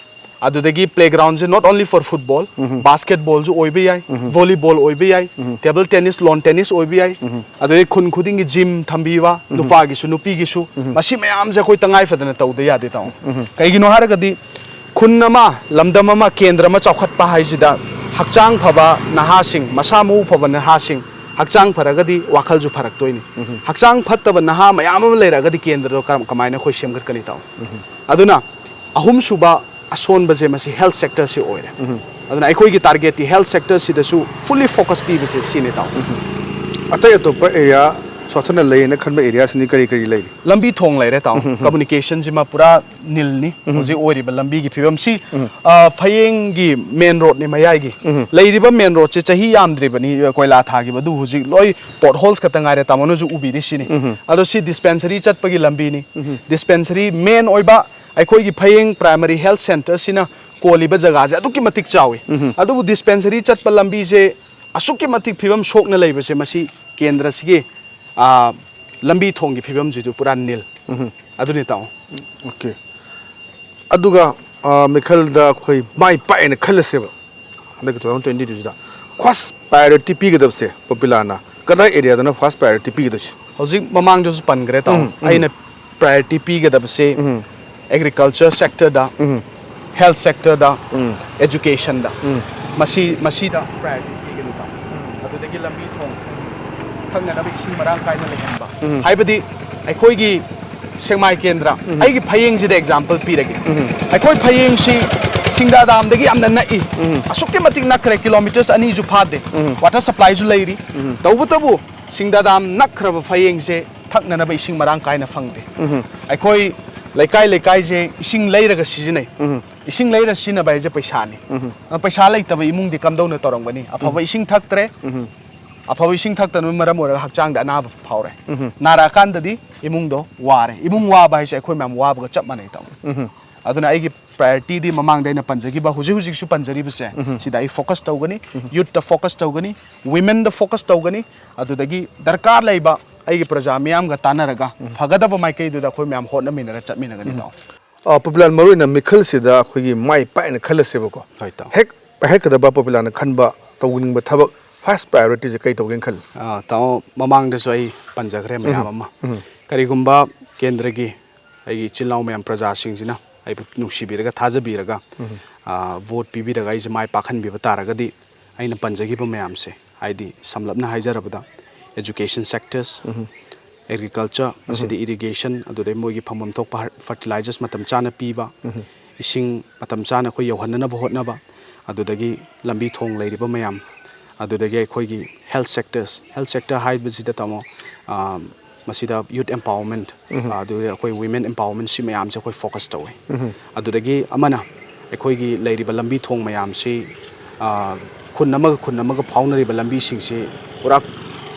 ꯑꯗꯨꯗꯒꯤ playgroundꯁꯦ not only for football, basketballꯁꯨ ꯑꯣꯏꯕ ꯌꯥꯏ, volleyball ꯑꯣꯏꯕ ꯌꯥꯏ, table tennis, lawn tennis ꯑꯣꯏꯕ ꯌꯥꯏ, ꯑꯗꯨꯗꯒꯤ ꯈꯨꯟ ꯈꯨꯗꯤꯡꯒꯤ gym ꯊꯝꯕꯤꯕ, ꯅꯨꯄꯥꯒꯤꯁꯨ ꯅꯨꯄꯤꯒꯤꯁꯨ, ꯃꯁꯤ ꯃꯌꯥꯝꯁꯦ ꯑꯩꯈꯣꯏ ꯇꯉꯥꯏ ꯐꯗꯅ ꯇꯧꯗ ꯌꯥꯗꯦ, ꯇꯥꯃꯣ꯫ ꯀꯩꯒꯤꯅꯣ ꯍꯥꯏꯔꯒꯗꯤ, ꯈꯨꯟ ꯑꯃ, ꯂꯝꯗꯝ ꯑꯃ, ꯀꯦꯟꯗ꯭ꯔ ꯑꯃ ꯆꯥꯎꯈꯠꯄ ꯍꯥꯏꯁꯤꯗ, ꯍꯛꯆꯥꯡ ꯐꯕ ꯅꯍꯥꯁꯤꯡ, ꯃꯁꯥ ꯃꯎ ꯐꯕ ꯅꯍꯥꯁꯤꯡ, ꯍꯛꯆꯥꯡ ꯐꯔꯒꯗꯤ ꯋꯥꯈꯜꯁꯨ ꯐꯔꯛꯇꯣꯏꯅꯤ꯫ ꯍꯛꯆꯥꯡ ꯐꯠꯇꯕ ꯅꯍꯥ ꯃꯌꯥꯝ ꯑꯃ ꯂꯩꯔꯒꯗꯤ ꯀꯦꯟꯗ꯭ꯔꯗꯣ ꯀꯔꯝ-, ꯀꯃꯥꯏꯅ ꯑꯩꯈꯣꯏ ꯁꯦꯝꯒꯠꯀꯅꯤ, ꯇꯥꯃꯣ? ꯑꯗꯨꯅ ꯑꯍꯨꯝꯁꯨꯕ ꯑꯁꯣꯟꯕꯁꯦ ꯃꯁꯤ health sectorꯁꯤ ꯑꯣꯏꯔꯦ꯫ ꯑꯗꯨꯅ ꯑꯩꯈꯣꯏꯒꯤ targetꯇꯤ health sectorꯁꯤꯗꯁꯨ fully focus ꯄꯤꯕꯁꯦ ꯁꯤꯅꯤ, ꯇꯥꯃꯣ꯫ ꯑꯇꯩ ꯑꯇꯣꯞꯄ area ꯁꯣꯠꯊꯅ ꯂꯩꯌꯦꯅ ꯈꯟꯕ areaꯁꯤꯡꯗꯤ ꯀꯔꯤ ꯀꯔꯤ ꯂꯩꯔꯤ? ꯂꯝꯕꯤ ꯊꯣꯡ ꯂꯩꯔꯦ, ꯇꯥꯃꯣ꯫ Communicationꯁꯤꯃ ꯄꯨꯔꯥ nilꯅꯤ ꯍꯧꯖꯤꯛ ꯑꯣꯏꯔꯤꯕ ꯂꯝꯕꯤꯒꯤ ꯐꯤꯕꯝꯁꯤ꯫ ꯑ, ꯐꯌꯦꯡꯒꯤ main roadꯅꯤ ꯃꯌꯥꯏꯒꯤ꯫ ꯂꯩꯔꯤꯕ main roadꯁꯦ ꯆꯍꯤ ꯌꯥꯝꯗ꯭ꯔꯤꯕꯅꯤ, ꯑ, ꯀꯣꯏꯂꯥ ꯊꯥꯈꯤꯕ, ꯑꯗꯨ ꯍꯧꯖꯤꯛ ꯂꯣꯏ potholes ꯈꯛꯇ ꯉꯥꯏꯔꯦ, ꯇꯥꯃꯣꯅꯁꯨ ꯎꯕꯤꯔꯤꯁꯤꯅꯤ꯫ ꯑꯗꯣ ꯁꯤ dispensary ꯆꯠꯄꯒꯤ ꯂꯝꯕꯤꯅꯤ꯫ Dispensary main ꯑꯣꯏꯕ ꯑꯩꯈꯣꯏꯒꯤ ꯐꯌꯦꯡ primary health centreꯁꯤꯅ ꯀꯣꯜꯂꯤꯕ ꯖꯒꯥꯁꯦ ꯑꯗꯨꯛꯀꯤ ꯃꯇꯤꯛ ꯆꯥꯎꯏ꯫ ꯑꯗꯨꯕꯨ dispensary ꯆꯠꯄ ꯂꯝꯕꯤꯁꯦ ꯑꯁꯨꯛꯀꯤ ꯃꯇꯤꯛ ꯐꯤꯕꯝ ꯁꯣꯛꯅ ꯂꯩꯕꯁꯦ, ꯃꯁꯤ ꯀꯦꯟꯗ꯭ꯔꯁꯤꯒꯤ, ꯑ, ꯂꯝꯕꯤ ꯊꯣꯡꯒꯤ ꯐꯤꯕꯝꯁꯤꯁꯨ ꯄꯨꯔꯥ nil꯫ ꯑꯗꯨꯅꯤ, ꯇꯥꯃꯣ꯫ Okay꯫ ꯑꯗꯨꯒ, ꯑ, ꯃꯤꯈꯜꯗ ꯑꯩꯈꯣꯏ ꯃꯥꯏ ꯄꯥꯛꯑꯦꯅ ꯈꯜꯂꯁꯦꯕ, ꯍꯟꯗꯛꯀꯤ two thousand twenty twoꯁꯤꯗ first priority ꯄꯤꯒꯗꯕꯁꯦ, ꯄꯣꯄꯤꯂꯥꯅ ꯀꯗꯥꯏ areaꯗꯅ first priority ꯄꯤꯒꯗꯣꯏꯁꯦ? ꯍꯧꯖꯤꯛ ꯃꯃꯥꯡꯗꯁꯨ ꯄꯟꯈ꯭ꯔꯦ, ꯇꯥꯃꯣ꯫ ꯎꯝ, ꯎꯝ꯫ ꯑꯩꯅ priority ꯄꯤꯒꯗꯕꯁꯦ agriculture sectorꯗ, health sectorꯗ, educationꯗ, ꯃꯁꯤ, ꯃꯁꯤꯗ priority ꯄꯤꯒꯅꯤ, ꯇꯥꯃꯣ꯫ ꯑꯗꯨꯗꯒꯤ ꯂꯝꯕꯤ ꯊꯣꯡ, ꯊꯛꯅꯅꯕ ꯏꯁꯤꯡ ꯃꯔꯥꯡ ꯀꯥꯏꯅ ꯂꯩꯍꯟꯕ꯫ ꯍꯥꯏꯕꯗꯤ ꯑꯩꯈꯣꯏꯒꯤ ꯁꯦꯛꯃꯥꯏ ꯀꯦꯟꯗ꯭ꯔ, ꯑꯩꯒꯤ ꯐꯌꯦꯡꯁꯤꯗ example ꯄꯤꯔꯒꯦ꯫ ꯑꯩꯈꯣꯏ ꯐꯌꯦꯡꯁꯤ ꯁꯤꯡꯗꯥ damꯗꯒꯤ ꯌꯥꯝꯅ ꯅꯛꯏ꯫ ꯑꯁꯨꯛꯀꯤ ꯃꯇꯤꯛ ꯅꯛꯈ꯭ꯔꯦ, kilometres ꯑꯅꯤꯁꯨ ꯐꯥꯗꯦ꯫ Water supplyꯁꯨ ꯂꯩꯔꯤ꯫ ꯇꯧꯕꯇꯕꯨ ꯁꯤꯡꯗꯥ dam ꯅꯛꯈ꯭ꯔꯕ ꯐꯌꯦꯡꯁꯦ ꯊꯛꯅꯅꯕ ꯏꯁꯤꯡ ꯃꯔꯥꯡ ꯀꯥꯏꯅ ꯐꯪꯗꯦ꯫ ꯑꯩꯈꯣꯏ ꯂꯩꯀꯥꯏ ꯂꯩꯀꯥꯏꯁꯦ ꯏꯁꯤꯡ ꯂꯩꯔꯒ ꯁꯤꯖꯤꯟꯅꯩ꯫ ꯏꯁꯤꯡ ꯂꯩꯔ ꯁꯤꯖꯤꯟꯅꯕ ꯍꯥꯏꯁꯦ ꯄꯩꯁꯥꯅꯤ꯫ ꯑ, ꯄꯩꯁꯥ ꯂꯩꯇꯕ ꯏꯃꯨꯡꯗꯤ ꯀꯝꯗꯧꯅ ꯇꯧꯔꯝꯒꯅꯤ? ꯑꯐꯕ ꯏꯁꯤꯡ ꯊꯛꯇ꯭ꯔꯦ, ꯑꯐꯕ ꯏꯁꯤꯡ ꯊꯛꯇꯅꯕ ꯃꯔꯝ ꯑꯣꯏꯔꯒ ꯍꯛꯆꯥꯡꯗ ꯑꯅꯥꯕ ꯐꯥꯎꯔꯦ꯫ ꯅꯥꯔꯛꯑꯀꯥꯟꯗꯗꯤ ꯏꯃꯨꯡꯗꯣ ꯋꯥꯔꯦ꯫ ꯏꯃꯨꯡ ꯋꯥꯕ ꯍꯥꯏꯁꯦ ꯑꯩꯈꯣꯏ ꯃꯌꯥꯝ ꯋꯥꯕꯒ ꯆꯞ ꯃꯥꯟꯅꯩ, ꯇꯥꯃꯣ꯫ ꯑꯗꯨꯅ ꯑꯩꯒꯤ priorityꯗꯤ ꯃꯃꯥꯡꯗ ꯑꯩꯅ ꯄꯟꯖꯈꯤꯕ, ꯍꯧꯖꯤꯛ ꯍꯧꯖꯤꯛꯁꯨ ꯄꯟꯖꯔꯤꯕꯁꯦ, ꯁꯤꯗ ꯑꯩ focus ꯇꯧꯒꯅꯤ꯫ Youthꯇ focus ꯇꯧꯒꯅꯤ, womenꯗ focus ꯇꯧꯒꯅꯤ, ꯑꯗꯨꯗꯒꯤ ꯗꯔꯀꯥꯔ ꯂꯩꯕ ꯑꯩꯒꯤ ꯄ꯭ꯔꯖꯥ ꯃꯤꯌꯥꯝꯒ ꯇꯥꯟꯅꯔꯒ ꯐꯒꯗꯕ ꯃꯥꯏꯀꯩꯗꯨꯗ ꯑꯩꯈꯣꯏ ꯃꯌꯥꯝ ꯍꯣꯠꯅꯃꯤꯟꯅꯔ ꯆꯠꯃꯤꯟꯅꯒꯅꯤ, ꯇꯥꯃꯣ꯫ ꯑ, ꯄꯣꯄꯨꯂꯥꯔ, ꯃꯔꯨꯑꯣꯏꯅ ꯃꯤꯈꯜꯁꯤꯗ ꯑꯩꯈꯣꯏꯒꯤ ꯃꯥꯏ ꯄꯥꯛꯑꯦꯅ ꯈꯜꯂꯁꯦꯕꯀꯣ꯫ ꯍꯣꯏ, ꯇꯥꯃꯣ꯫ ꯍꯦꯛ ꯄꯥꯏꯈꯠꯀꯗꯕ ꯄꯣꯄꯨꯂꯥꯔꯅ ꯈꯟꯕ ꯇꯧꯅꯤꯡꯕ ꯊꯕꯛ, first priorityꯁꯦ ꯀꯩ ꯇꯧꯒꯦꯅ ꯈꯜꯂꯤ? ꯑ, ꯇꯥꯃꯣ, ꯃꯃꯥꯡꯗꯁꯨ ꯑꯩ ꯄꯟꯖꯈ꯭ꯔꯦ ꯃꯌꯥꯝ ꯑꯃ꯫ ꯀꯔꯤꯒꯨꯝꯕ ꯀꯦꯟꯗ꯭ꯔꯒꯤ ꯑꯩꯒꯤ ꯏꯆꯤꯜ ꯏꯅꯥꯎ ꯃꯌꯥꯝ, ꯄ꯭ꯔꯖꯥꯁꯤꯡꯁꯤꯅ ꯑꯩꯕꯨ ꯅꯨꯡꯁꯤꯕꯤꯔꯒ, ꯊꯥꯖꯕꯤꯔꯒ, ꯑ, vote ꯄꯤꯕꯤꯔꯒ ꯑꯩꯁꯦ ꯃꯥꯏ ꯄꯥꯛꯍꯟꯕꯤꯕ ꯇꯥꯔꯒꯗꯤ, ꯑꯩꯅ ꯄꯟꯖꯈꯤꯕ ꯃꯌꯥꯝꯁꯦ, ꯍꯥꯏꯗꯤ ꯁꯝꯂꯞꯅ ꯍꯥꯏꯖꯔꯕꯗ, education sectors, agriculture, ꯃꯁꯤꯗꯤ irrigation, ꯑꯗꯨꯗꯩ ꯃꯣꯏꯒꯤ ꯐꯪꯐꯝ ꯊꯣꯛꯄ fertilizers ꯃꯇꯝ ꯆꯥꯅ ꯄꯤꯕ, ꯏꯁꯤꯡ ꯃꯇꯝ ꯆꯥꯅ ꯑꯩꯈꯣꯏ ꯌꯧꯍꯟꯅꯅꯕ ꯍꯣꯠꯅꯕ, ꯑꯗꯨꯗꯒꯤ ꯂꯝꯕꯤ ꯊꯣꯡ ꯂꯩꯔꯤꯕ ꯃꯌꯥꯝ, ꯑꯗꯨꯗꯒꯤ ꯑꯩꯈꯣꯏꯒꯤ health sectors, health sector ꯍꯥꯏꯕꯁꯤꯗ, ꯇꯥꯃꯣ, ꯑ, ꯃꯁꯤꯗ youth empowerment, ꯑ, ꯑꯗꯨꯒ ꯑꯩꯈꯣꯏ women empowerment, ꯁꯤ ꯃꯌꯥꯝꯁꯦ ꯑꯩꯈꯣꯏ focus ꯇꯧꯋꯤ꯫ ꯑꯗꯨꯗꯒꯤ ꯑꯃꯅ ꯑꯩꯈꯣꯏꯒꯤ ꯂꯩꯔꯤꯕ ꯂꯝꯕꯤ ꯊꯣꯡ ꯃꯌꯥꯝꯁꯤ, ꯑ, ꯈꯨꯟ ꯑꯃꯒ ꯈꯨꯟ ꯑꯃꯒ ꯐꯥꯎꯅꯔꯤꯕ ꯂꯝꯕꯤꯁꯤꯡꯁꯤ ꯄꯨꯔꯥ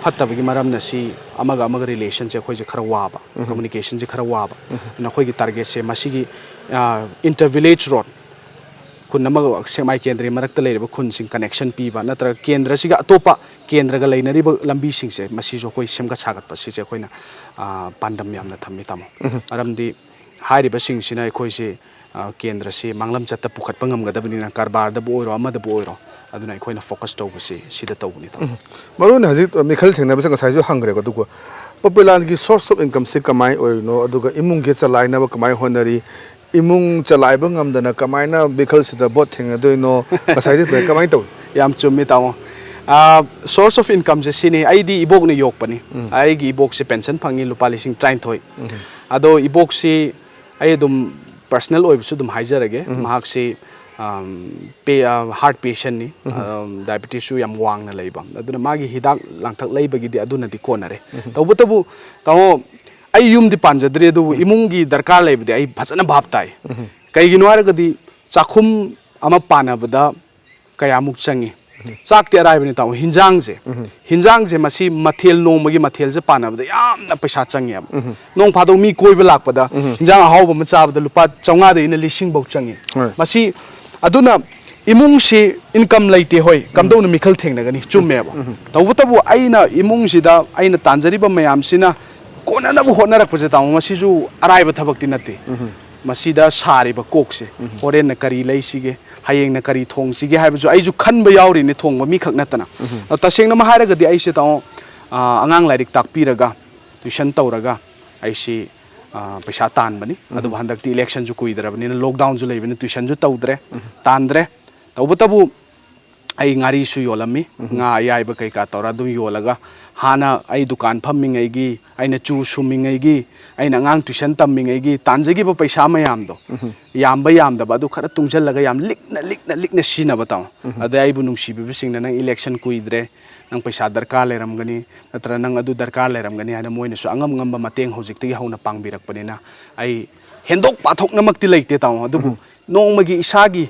ꯐꯠꯇꯕꯒꯤ ꯃꯔꯝꯅ ꯁꯤ ꯑꯃꯒ ꯑꯃꯒ relationꯁꯦ ꯑꯩꯈꯣꯏꯁꯦ ꯈꯔ ꯋꯥꯕ, communicationꯁꯦ ꯈꯔ ꯋꯥꯕ꯫ ꯑꯗꯨꯅ ꯑꯩꯈꯣꯏꯒꯤ targetꯁꯦ ꯃꯁꯤꯒꯤ, ꯑ, inter village road, ꯈꯨꯟ ꯑꯃꯒ ꯁꯦꯛꯃꯥꯏ ꯀꯦꯟꯗ꯭ꯔꯒꯤ ꯃꯔꯛꯇ ꯂꯩꯔꯤꯕ ꯈꯨꯟꯁꯤꯡ connection ꯄꯤꯕ, ꯅꯠꯇ꯭ꯔꯒ ꯀꯦꯟꯗ꯭ꯔꯁꯤꯒ ꯑꯇꯣꯞꯄ ꯀꯦꯟꯗ꯭ꯔꯒ ꯂꯩꯅꯔꯤꯕ ꯂꯝꯕꯤꯁꯤꯡꯁꯦ, ꯃꯁꯤꯁꯨ ꯑꯩꯈꯣꯏ ꯁꯦꯝꯒꯠ ꯁꯥꯒꯠꯄ, ꯁꯤꯁꯦ ꯑꯩꯈꯣꯏꯅ, ꯑ, ꯄꯥꯟꯗꯝ ꯌꯥꯝꯅ ꯊꯝꯃꯤ, ꯇꯥꯃꯣ꯫ ꯃꯔꯝꯗꯤ ꯍꯥꯏꯔꯤꯕꯁꯤꯡꯁꯤꯅ ꯑꯩꯈꯣꯏꯁꯦ, ꯑ, ꯀꯦꯟꯗ꯭ꯔꯁꯤ ꯃꯥꯡꯂꯝ ꯆꯠꯇ ꯄꯨꯈꯠꯄ ꯉꯝꯒꯗꯕꯅꯤꯅ, ꯀꯔꯕꯥꯔꯗꯕꯨ ꯑꯣꯏꯔꯣ, ꯑꯃꯗꯕꯨ ꯑꯣꯏꯔꯣ, ꯑꯗꯨꯅ ꯑꯩꯈꯣꯏꯅ focus ꯇꯧꯕꯁꯤ ꯁꯤꯗ ꯇꯧꯕꯅꯤ, ꯇꯥꯃꯣ꯫ ꯃꯔꯨ ꯑꯣꯏꯅ ꯍꯧꯖꯤꯛ ꯃꯤꯈꯜ ꯊꯦꯡꯅꯕꯁꯦ ꯉꯁꯥꯏꯁꯨ ꯍꯪꯈ꯭ꯔꯦꯀꯣ, ꯑꯗꯨꯒ ꯄꯣꯄꯨꯂꯥꯔꯒꯤ source of incomeꯁꯦ ꯀꯃꯥꯏꯅ ꯑꯣꯏꯔꯤꯅꯣ, ꯑꯗꯨꯒ ꯏꯃꯨꯡꯒꯤ ꯆꯂꯥꯏꯅꯕ ꯀꯃꯥꯏꯅ ꯍꯣꯠꯅꯔꯤ, ꯏꯃꯨꯡ ꯆꯂꯥꯏꯕ ꯉꯝꯗꯅ ꯀꯃꯥꯏꯅ ꯃꯤꯈꯜꯁꯤꯗ vote ꯊꯦꯡꯅꯗꯣꯏꯅꯣ, ꯉꯁꯥꯏꯗꯤ ꯀꯃꯥꯏꯅ ꯇꯧꯏ? ꯌꯥꯝ ꯆꯨꯝꯃꯤ, ꯇꯥꯃꯣ꯫ ꯑ, source of incomeꯁꯦ ꯁꯤꯅꯤ, ꯑꯩꯗꯤ ꯏꯕꯣꯛꯅ ꯌꯣꯛꯄꯅꯤ꯫ ꯑꯩꯒꯤ ꯏꯕꯣꯛꯁꯦ pension ꯐꯪꯉꯤ, ꯂꯨꯄꯥ ꯂꯤꯁꯤꯡ ꯇꯔꯥꯅꯤꯊꯣꯏ꯫ ꯑꯗꯣ ꯏꯕꯣꯛꯁꯤ ꯑꯩ ꯑꯗꯨꯝ personal ꯑꯣꯏꯕꯁꯨ ꯑꯗꯨꯝ ꯍꯥꯏꯖꯔꯒꯦ, ꯃꯍꯥꯛꯁꯤ, ꯑꯝ, ꯄꯦ-, ꯑ, heart patientꯅꯤ, ꯑꯝ, diabetesꯁꯨ ꯌꯥꯝ ꯋꯥꯡꯅ ꯂꯩꯕ, ꯑꯗꯨꯅ ꯃꯥꯒꯤ ꯍꯤꯗꯥꯛ ꯂꯥꯡꯊꯛ ꯂꯩꯕꯒꯤꯗꯤ ꯑꯗꯨꯅꯗꯤ ꯀꯣꯟꯅꯔꯦ꯫ ꯇꯧꯕꯇꯕꯨ, ꯇꯥꯃꯣ, ꯑꯩ ꯌꯨꯝꯗꯤ ꯄꯥꯟꯖꯗ꯭ꯔꯤ, ꯑꯗꯨꯕꯨ ꯏꯃꯨꯡꯒꯤ ꯗꯔꯀꯥꯔ ꯂꯩꯕꯗꯤ ꯑꯩ ꯐꯖꯅ ꯚꯥꯞ ꯇꯥꯏ꯫ ꯀꯩꯒꯤꯅꯣ ꯍꯥꯏꯔꯒꯗꯤ, ꯆꯥꯛꯈꯨꯝ ꯑꯃ ꯄꯥꯟꯅꯕꯗ ꯀꯌꯥꯃꯨꯛ ꯆꯪꯉꯤ? ꯆꯥꯛꯇꯤ ꯑꯔꯥꯏꯕꯅꯤ ꯇꯥꯃꯣ, ꯍꯤꯟꯖꯥꯡꯁꯦ, ꯍꯤꯟꯖꯥꯡꯁꯦ ꯃꯁꯤ ꯃꯊꯦꯜ, ꯅꯣꯡꯃꯒꯤ ꯃꯊꯦꯜꯁꯦ ꯄꯥꯟꯅꯕꯗ ꯌꯥꯝꯅ ꯄꯩꯁꯥ ꯆꯪꯉꯦꯕ꯫ ꯅꯣꯡ ꯐꯥꯗꯣꯛ ꯃꯤ ꯀꯣꯏꯕ ꯂꯥꯛꯄꯗ ꯍꯤꯟꯖꯥꯡ ꯑꯍꯥꯎꯕ ꯑꯃ ꯆꯥꯕꯗ ꯂꯨꯄꯥ ꯆꯥꯝꯃꯉꯥꯗꯩꯅ ꯂꯤꯁꯤꯡ ꯐꯧ ꯆꯪꯉꯤ꯫ ꯍꯣꯏ꯫ ꯃꯁꯤ, ꯑꯗꯨꯅ ꯏꯃꯨꯡꯁꯤ ꯏꯟꯀꯝ ꯂꯩꯇꯦ, ꯍꯣꯏ, ꯀꯝꯗꯧꯅ ꯃꯤꯈꯜ ꯊꯦꯡꯅꯒꯅꯤ? ꯆꯨꯝꯃꯦꯕ꯫ ꯇꯧꯕꯇꯕꯨ ꯑꯩꯅ ꯏꯃꯨꯡꯁꯤꯗ ꯑꯩꯅ ꯇꯥꯟꯖꯔꯤꯕ ꯃꯌꯥꯝꯁꯤꯅ ꯀꯣꯟꯅꯅꯕ ꯍꯣꯠꯅꯔꯛꯄꯁꯦ ꯇꯥꯃꯣ, ꯃꯁꯤꯁꯨ ꯑꯔꯥꯏꯕ ꯊꯕꯛꯇꯤ ꯅꯠꯇꯦ꯫ ꯃꯁꯤꯗ ꯁꯥꯔꯤꯕ ꯀꯣꯛꯁꯦ, ꯍꯣꯔꯦꯟꯅ ꯀꯔꯤ ꯂꯩꯁꯤꯒꯦ, ꯍꯌꯦꯡꯅ ꯀꯔꯤ ꯊꯣꯡꯁꯤꯒꯦ ꯍꯥꯏꯕꯁꯨ ꯑꯩꯁꯨ ꯈꯟꯕ ꯌꯥꯎꯔꯤꯅꯤ, ꯊꯣꯡꯕ ꯃꯤꯈꯛ ꯅꯠꯇꯅ꯫ ꯑꯗꯣ ꯇꯁꯦꯡꯅ ꯑꯃ ꯍꯥꯏꯔꯒꯗꯤ ꯑꯩꯁꯦ ꯇꯥꯃꯣ, ꯑ, ꯑꯉꯥꯡ ꯂꯥꯏꯔꯤꯛ ꯇꯥꯛꯄꯤꯔꯒ, ꯇ꯭ꯌꯨꯁꯟ ꯇꯧꯔꯒ ꯑꯩꯁꯤ, ꯑ, ꯄꯩꯁꯥ ꯇꯥꯟꯕꯅꯤ꯫ ꯑꯗꯨꯕꯨ ꯍꯟꯗꯛꯇꯤ ꯏꯂꯦꯛꯁꯟꯁꯨ ꯀꯨꯏꯗ꯭ꯔꯕꯅꯤꯅ, ꯂꯣꯛꯗꯥꯎꯟꯁꯨ ꯂꯩꯕꯅꯤꯅ ꯇ꯭ꯌꯨꯁꯟꯁꯨ ꯇꯧꯗ꯭ꯔꯦ, ꯇꯥꯟꯗ꯭ꯔꯦ꯫ ꯇꯧꯕꯇꯕꯨ ꯑꯩ ꯉꯥꯔꯤꯁꯨ ꯌꯣꯜꯂꯝꯃꯤ, ꯉꯥ ꯑꯌꯥꯏꯕ ꯀꯩꯀꯥ ꯇꯧꯔ ꯑꯗꯨꯝ ꯌꯣꯜꯂꯒ, ꯍꯥꯟꯅ ꯑꯩ ꯗꯨꯀꯥꯟ ꯐꯝꯃꯤꯉꯩꯒꯤ, ꯑꯩꯅ ꯆꯨ ꯁꯨꯝꯃꯤꯉꯩꯒꯤ, ꯑꯩꯅ ꯑꯉꯥꯡ ꯇ꯭ꯌꯨꯁꯟ ꯇꯝꯃꯤꯉꯩꯒꯤ ꯇꯥꯟꯖꯈꯤꯕ ꯄꯩꯁꯥ ꯃꯌꯥꯝꯗꯣ, ꯌꯥꯝꯕ ꯌꯥꯝꯗꯕ ꯑꯗꯨ ꯈꯔ ꯇꯨꯡꯁꯤꯜꯂꯒ ꯌꯥꯝ ꯂꯤꯛꯅ, ꯂꯤꯛꯅ, ꯂꯤꯛꯅ ꯁꯤꯖꯤꯟꯅꯕ ꯇꯥꯃꯣ꯫ ꯑꯗꯩ ꯑꯩꯕꯨ ꯅꯨꯡꯁꯤꯕꯤꯕꯁꯤꯡꯅ, "ꯅꯪ ꯏꯂꯦꯛꯁꯟ ꯀꯨꯏꯗ꯭ꯔꯦ, ꯅꯪ ꯄꯩꯁꯥ ꯗꯔꯀꯥꯔ ꯂꯩꯔꯝꯒꯅꯤ, ꯅꯠꯇ꯭ꯔꯒ ꯅꯪ ꯑꯗꯨ ꯗꯔꯀꯥꯔ ꯂꯩꯔꯝꯒꯅꯤ" ꯍꯥꯏꯅ ꯃꯣꯏꯅꯁꯨ ꯑꯉꯝ ꯉꯝꯕ ꯃꯇꯦꯡ ꯍꯧꯖꯤꯛꯇꯒꯤ ꯍꯧꯅ ꯄꯥꯡꯕꯤꯔꯛꯄꯅꯤꯅ, ꯑꯩ ꯍꯦꯟꯗꯣꯛ ꯄꯥꯊꯣꯛꯅꯃꯛꯇꯤ ꯂꯩꯇꯦ ꯇꯥꯃꯣ, ꯑꯗꯨꯕꯨ ꯅꯣꯡꯃꯒꯤ ꯏꯁꯥꯒꯤ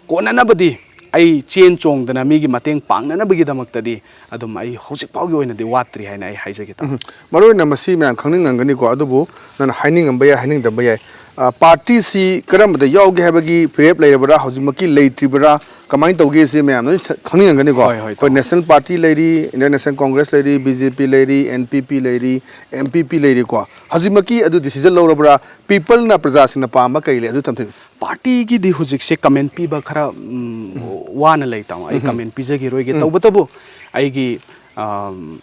ꯀꯣꯟꯅꯅꯕꯗꯤ, ꯑꯩ ꯆꯦꯟ ꯆꯣꯡꯗꯅ ꯃꯤꯒꯤ ꯃꯇꯦꯡ ꯄꯥꯡꯅꯅꯕꯒꯤꯗꯃꯛꯇꯗꯤ ꯑꯗꯨꯝ ꯑꯩ ꯍꯧꯖꯤꯛ ꯐꯥꯎꯒꯤ ꯑꯣꯏꯅꯗꯤ ꯋꯥꯠꯇ꯭ꯔꯤ ꯍꯥꯏꯅ ꯑꯩ ꯍꯥꯏꯖꯒꯦ ꯇꯥꯃꯣ꯫ ꯃꯔꯨꯑꯣꯏꯅ ꯃꯁꯤ ꯃꯌꯥꯝ ꯈꯪꯅꯤꯡꯉꯝꯒꯅꯤꯀꯣ, ꯑꯗꯨꯕꯨ ꯅꯪꯅ ꯍꯥꯏꯅꯤꯡꯉꯝꯕ ꯌꯥꯏ, ꯍꯥꯏꯅꯤꯡꯗꯕ ꯌꯥꯏ꯫ ꯑ, ꯄꯥꯔꯇꯤꯁꯤ ꯀꯔꯝꯕꯗ ꯌꯥꯎꯒꯦ ꯍꯥꯏꯕꯒꯤ ꯐꯤꯔꯦꯞ ꯂꯩꯔꯕ꯭ꯔꯥ, ꯍꯧꯖꯤꯛꯃꯛꯀꯤ ꯂꯩꯇ꯭ꯔꯤꯕ꯭ꯔꯥ, ꯀꯃꯥꯏꯅ ꯇꯧꯒꯦ, ꯁꯤ ꯃꯌꯥꯝ ꯂꯣꯏ ꯁ-, ꯈꯪꯅꯤꯡꯉꯝꯒꯅꯤꯀꯣ꯫ ꯍꯣꯏ, ꯍꯣꯏ, ꯑꯩꯈꯣꯏ ꯇꯥꯃꯣ꯫ ꯅꯦꯁꯅꯦꯜ ꯄꯥꯔꯇꯤ ꯂꯩꯔꯤ, ꯏꯟꯗꯤꯌꯟ ꯅꯦꯁꯅꯦꯜ ꯀꯣꯡꯒ꯭ꯔꯦꯁ ꯂꯩꯔꯤ, ꯕꯤ ꯖꯦ ꯄꯤ ꯂꯩꯔꯤ, ꯑꯦꯟ ꯄꯤ ꯄꯤ ꯂꯩꯔꯤ, ꯑꯦꯝ ꯄꯤ ꯄꯤ ꯂꯩꯔꯤꯀꯣ꯫ ꯍꯧꯖꯤꯛꯃꯛꯀꯤ ꯑꯗꯨ ꯗꯤꯁꯤꯖꯟ ꯂꯧꯔꯕ꯭ꯔꯥ? ꯄꯤꯄꯜꯅ, ꯄ꯭ꯔꯖꯥꯁꯤꯡꯅ ꯄꯥꯝꯕ ꯀꯔꯤ ꯂꯩ? ꯑꯗꯨ ꯊꯝꯕꯤꯌꯨ꯫ ꯄꯥꯔꯇꯤꯒꯤꯗꯤ ꯍꯧꯖꯤꯛꯁꯦ ꯀꯃꯦꯟ ꯄꯤꯕ ꯈꯔ, ꯎꯝ, ꯋꯥꯅ ꯂꯩ ꯇꯥꯃꯣ꯫ ꯑꯩ ꯀꯃꯦꯟ ꯄꯤꯖꯈꯤꯔꯣꯏꯒꯦ꯫ ꯇꯧꯕꯇꯕꯨ ꯑꯩꯒꯤ, ꯑꯝ,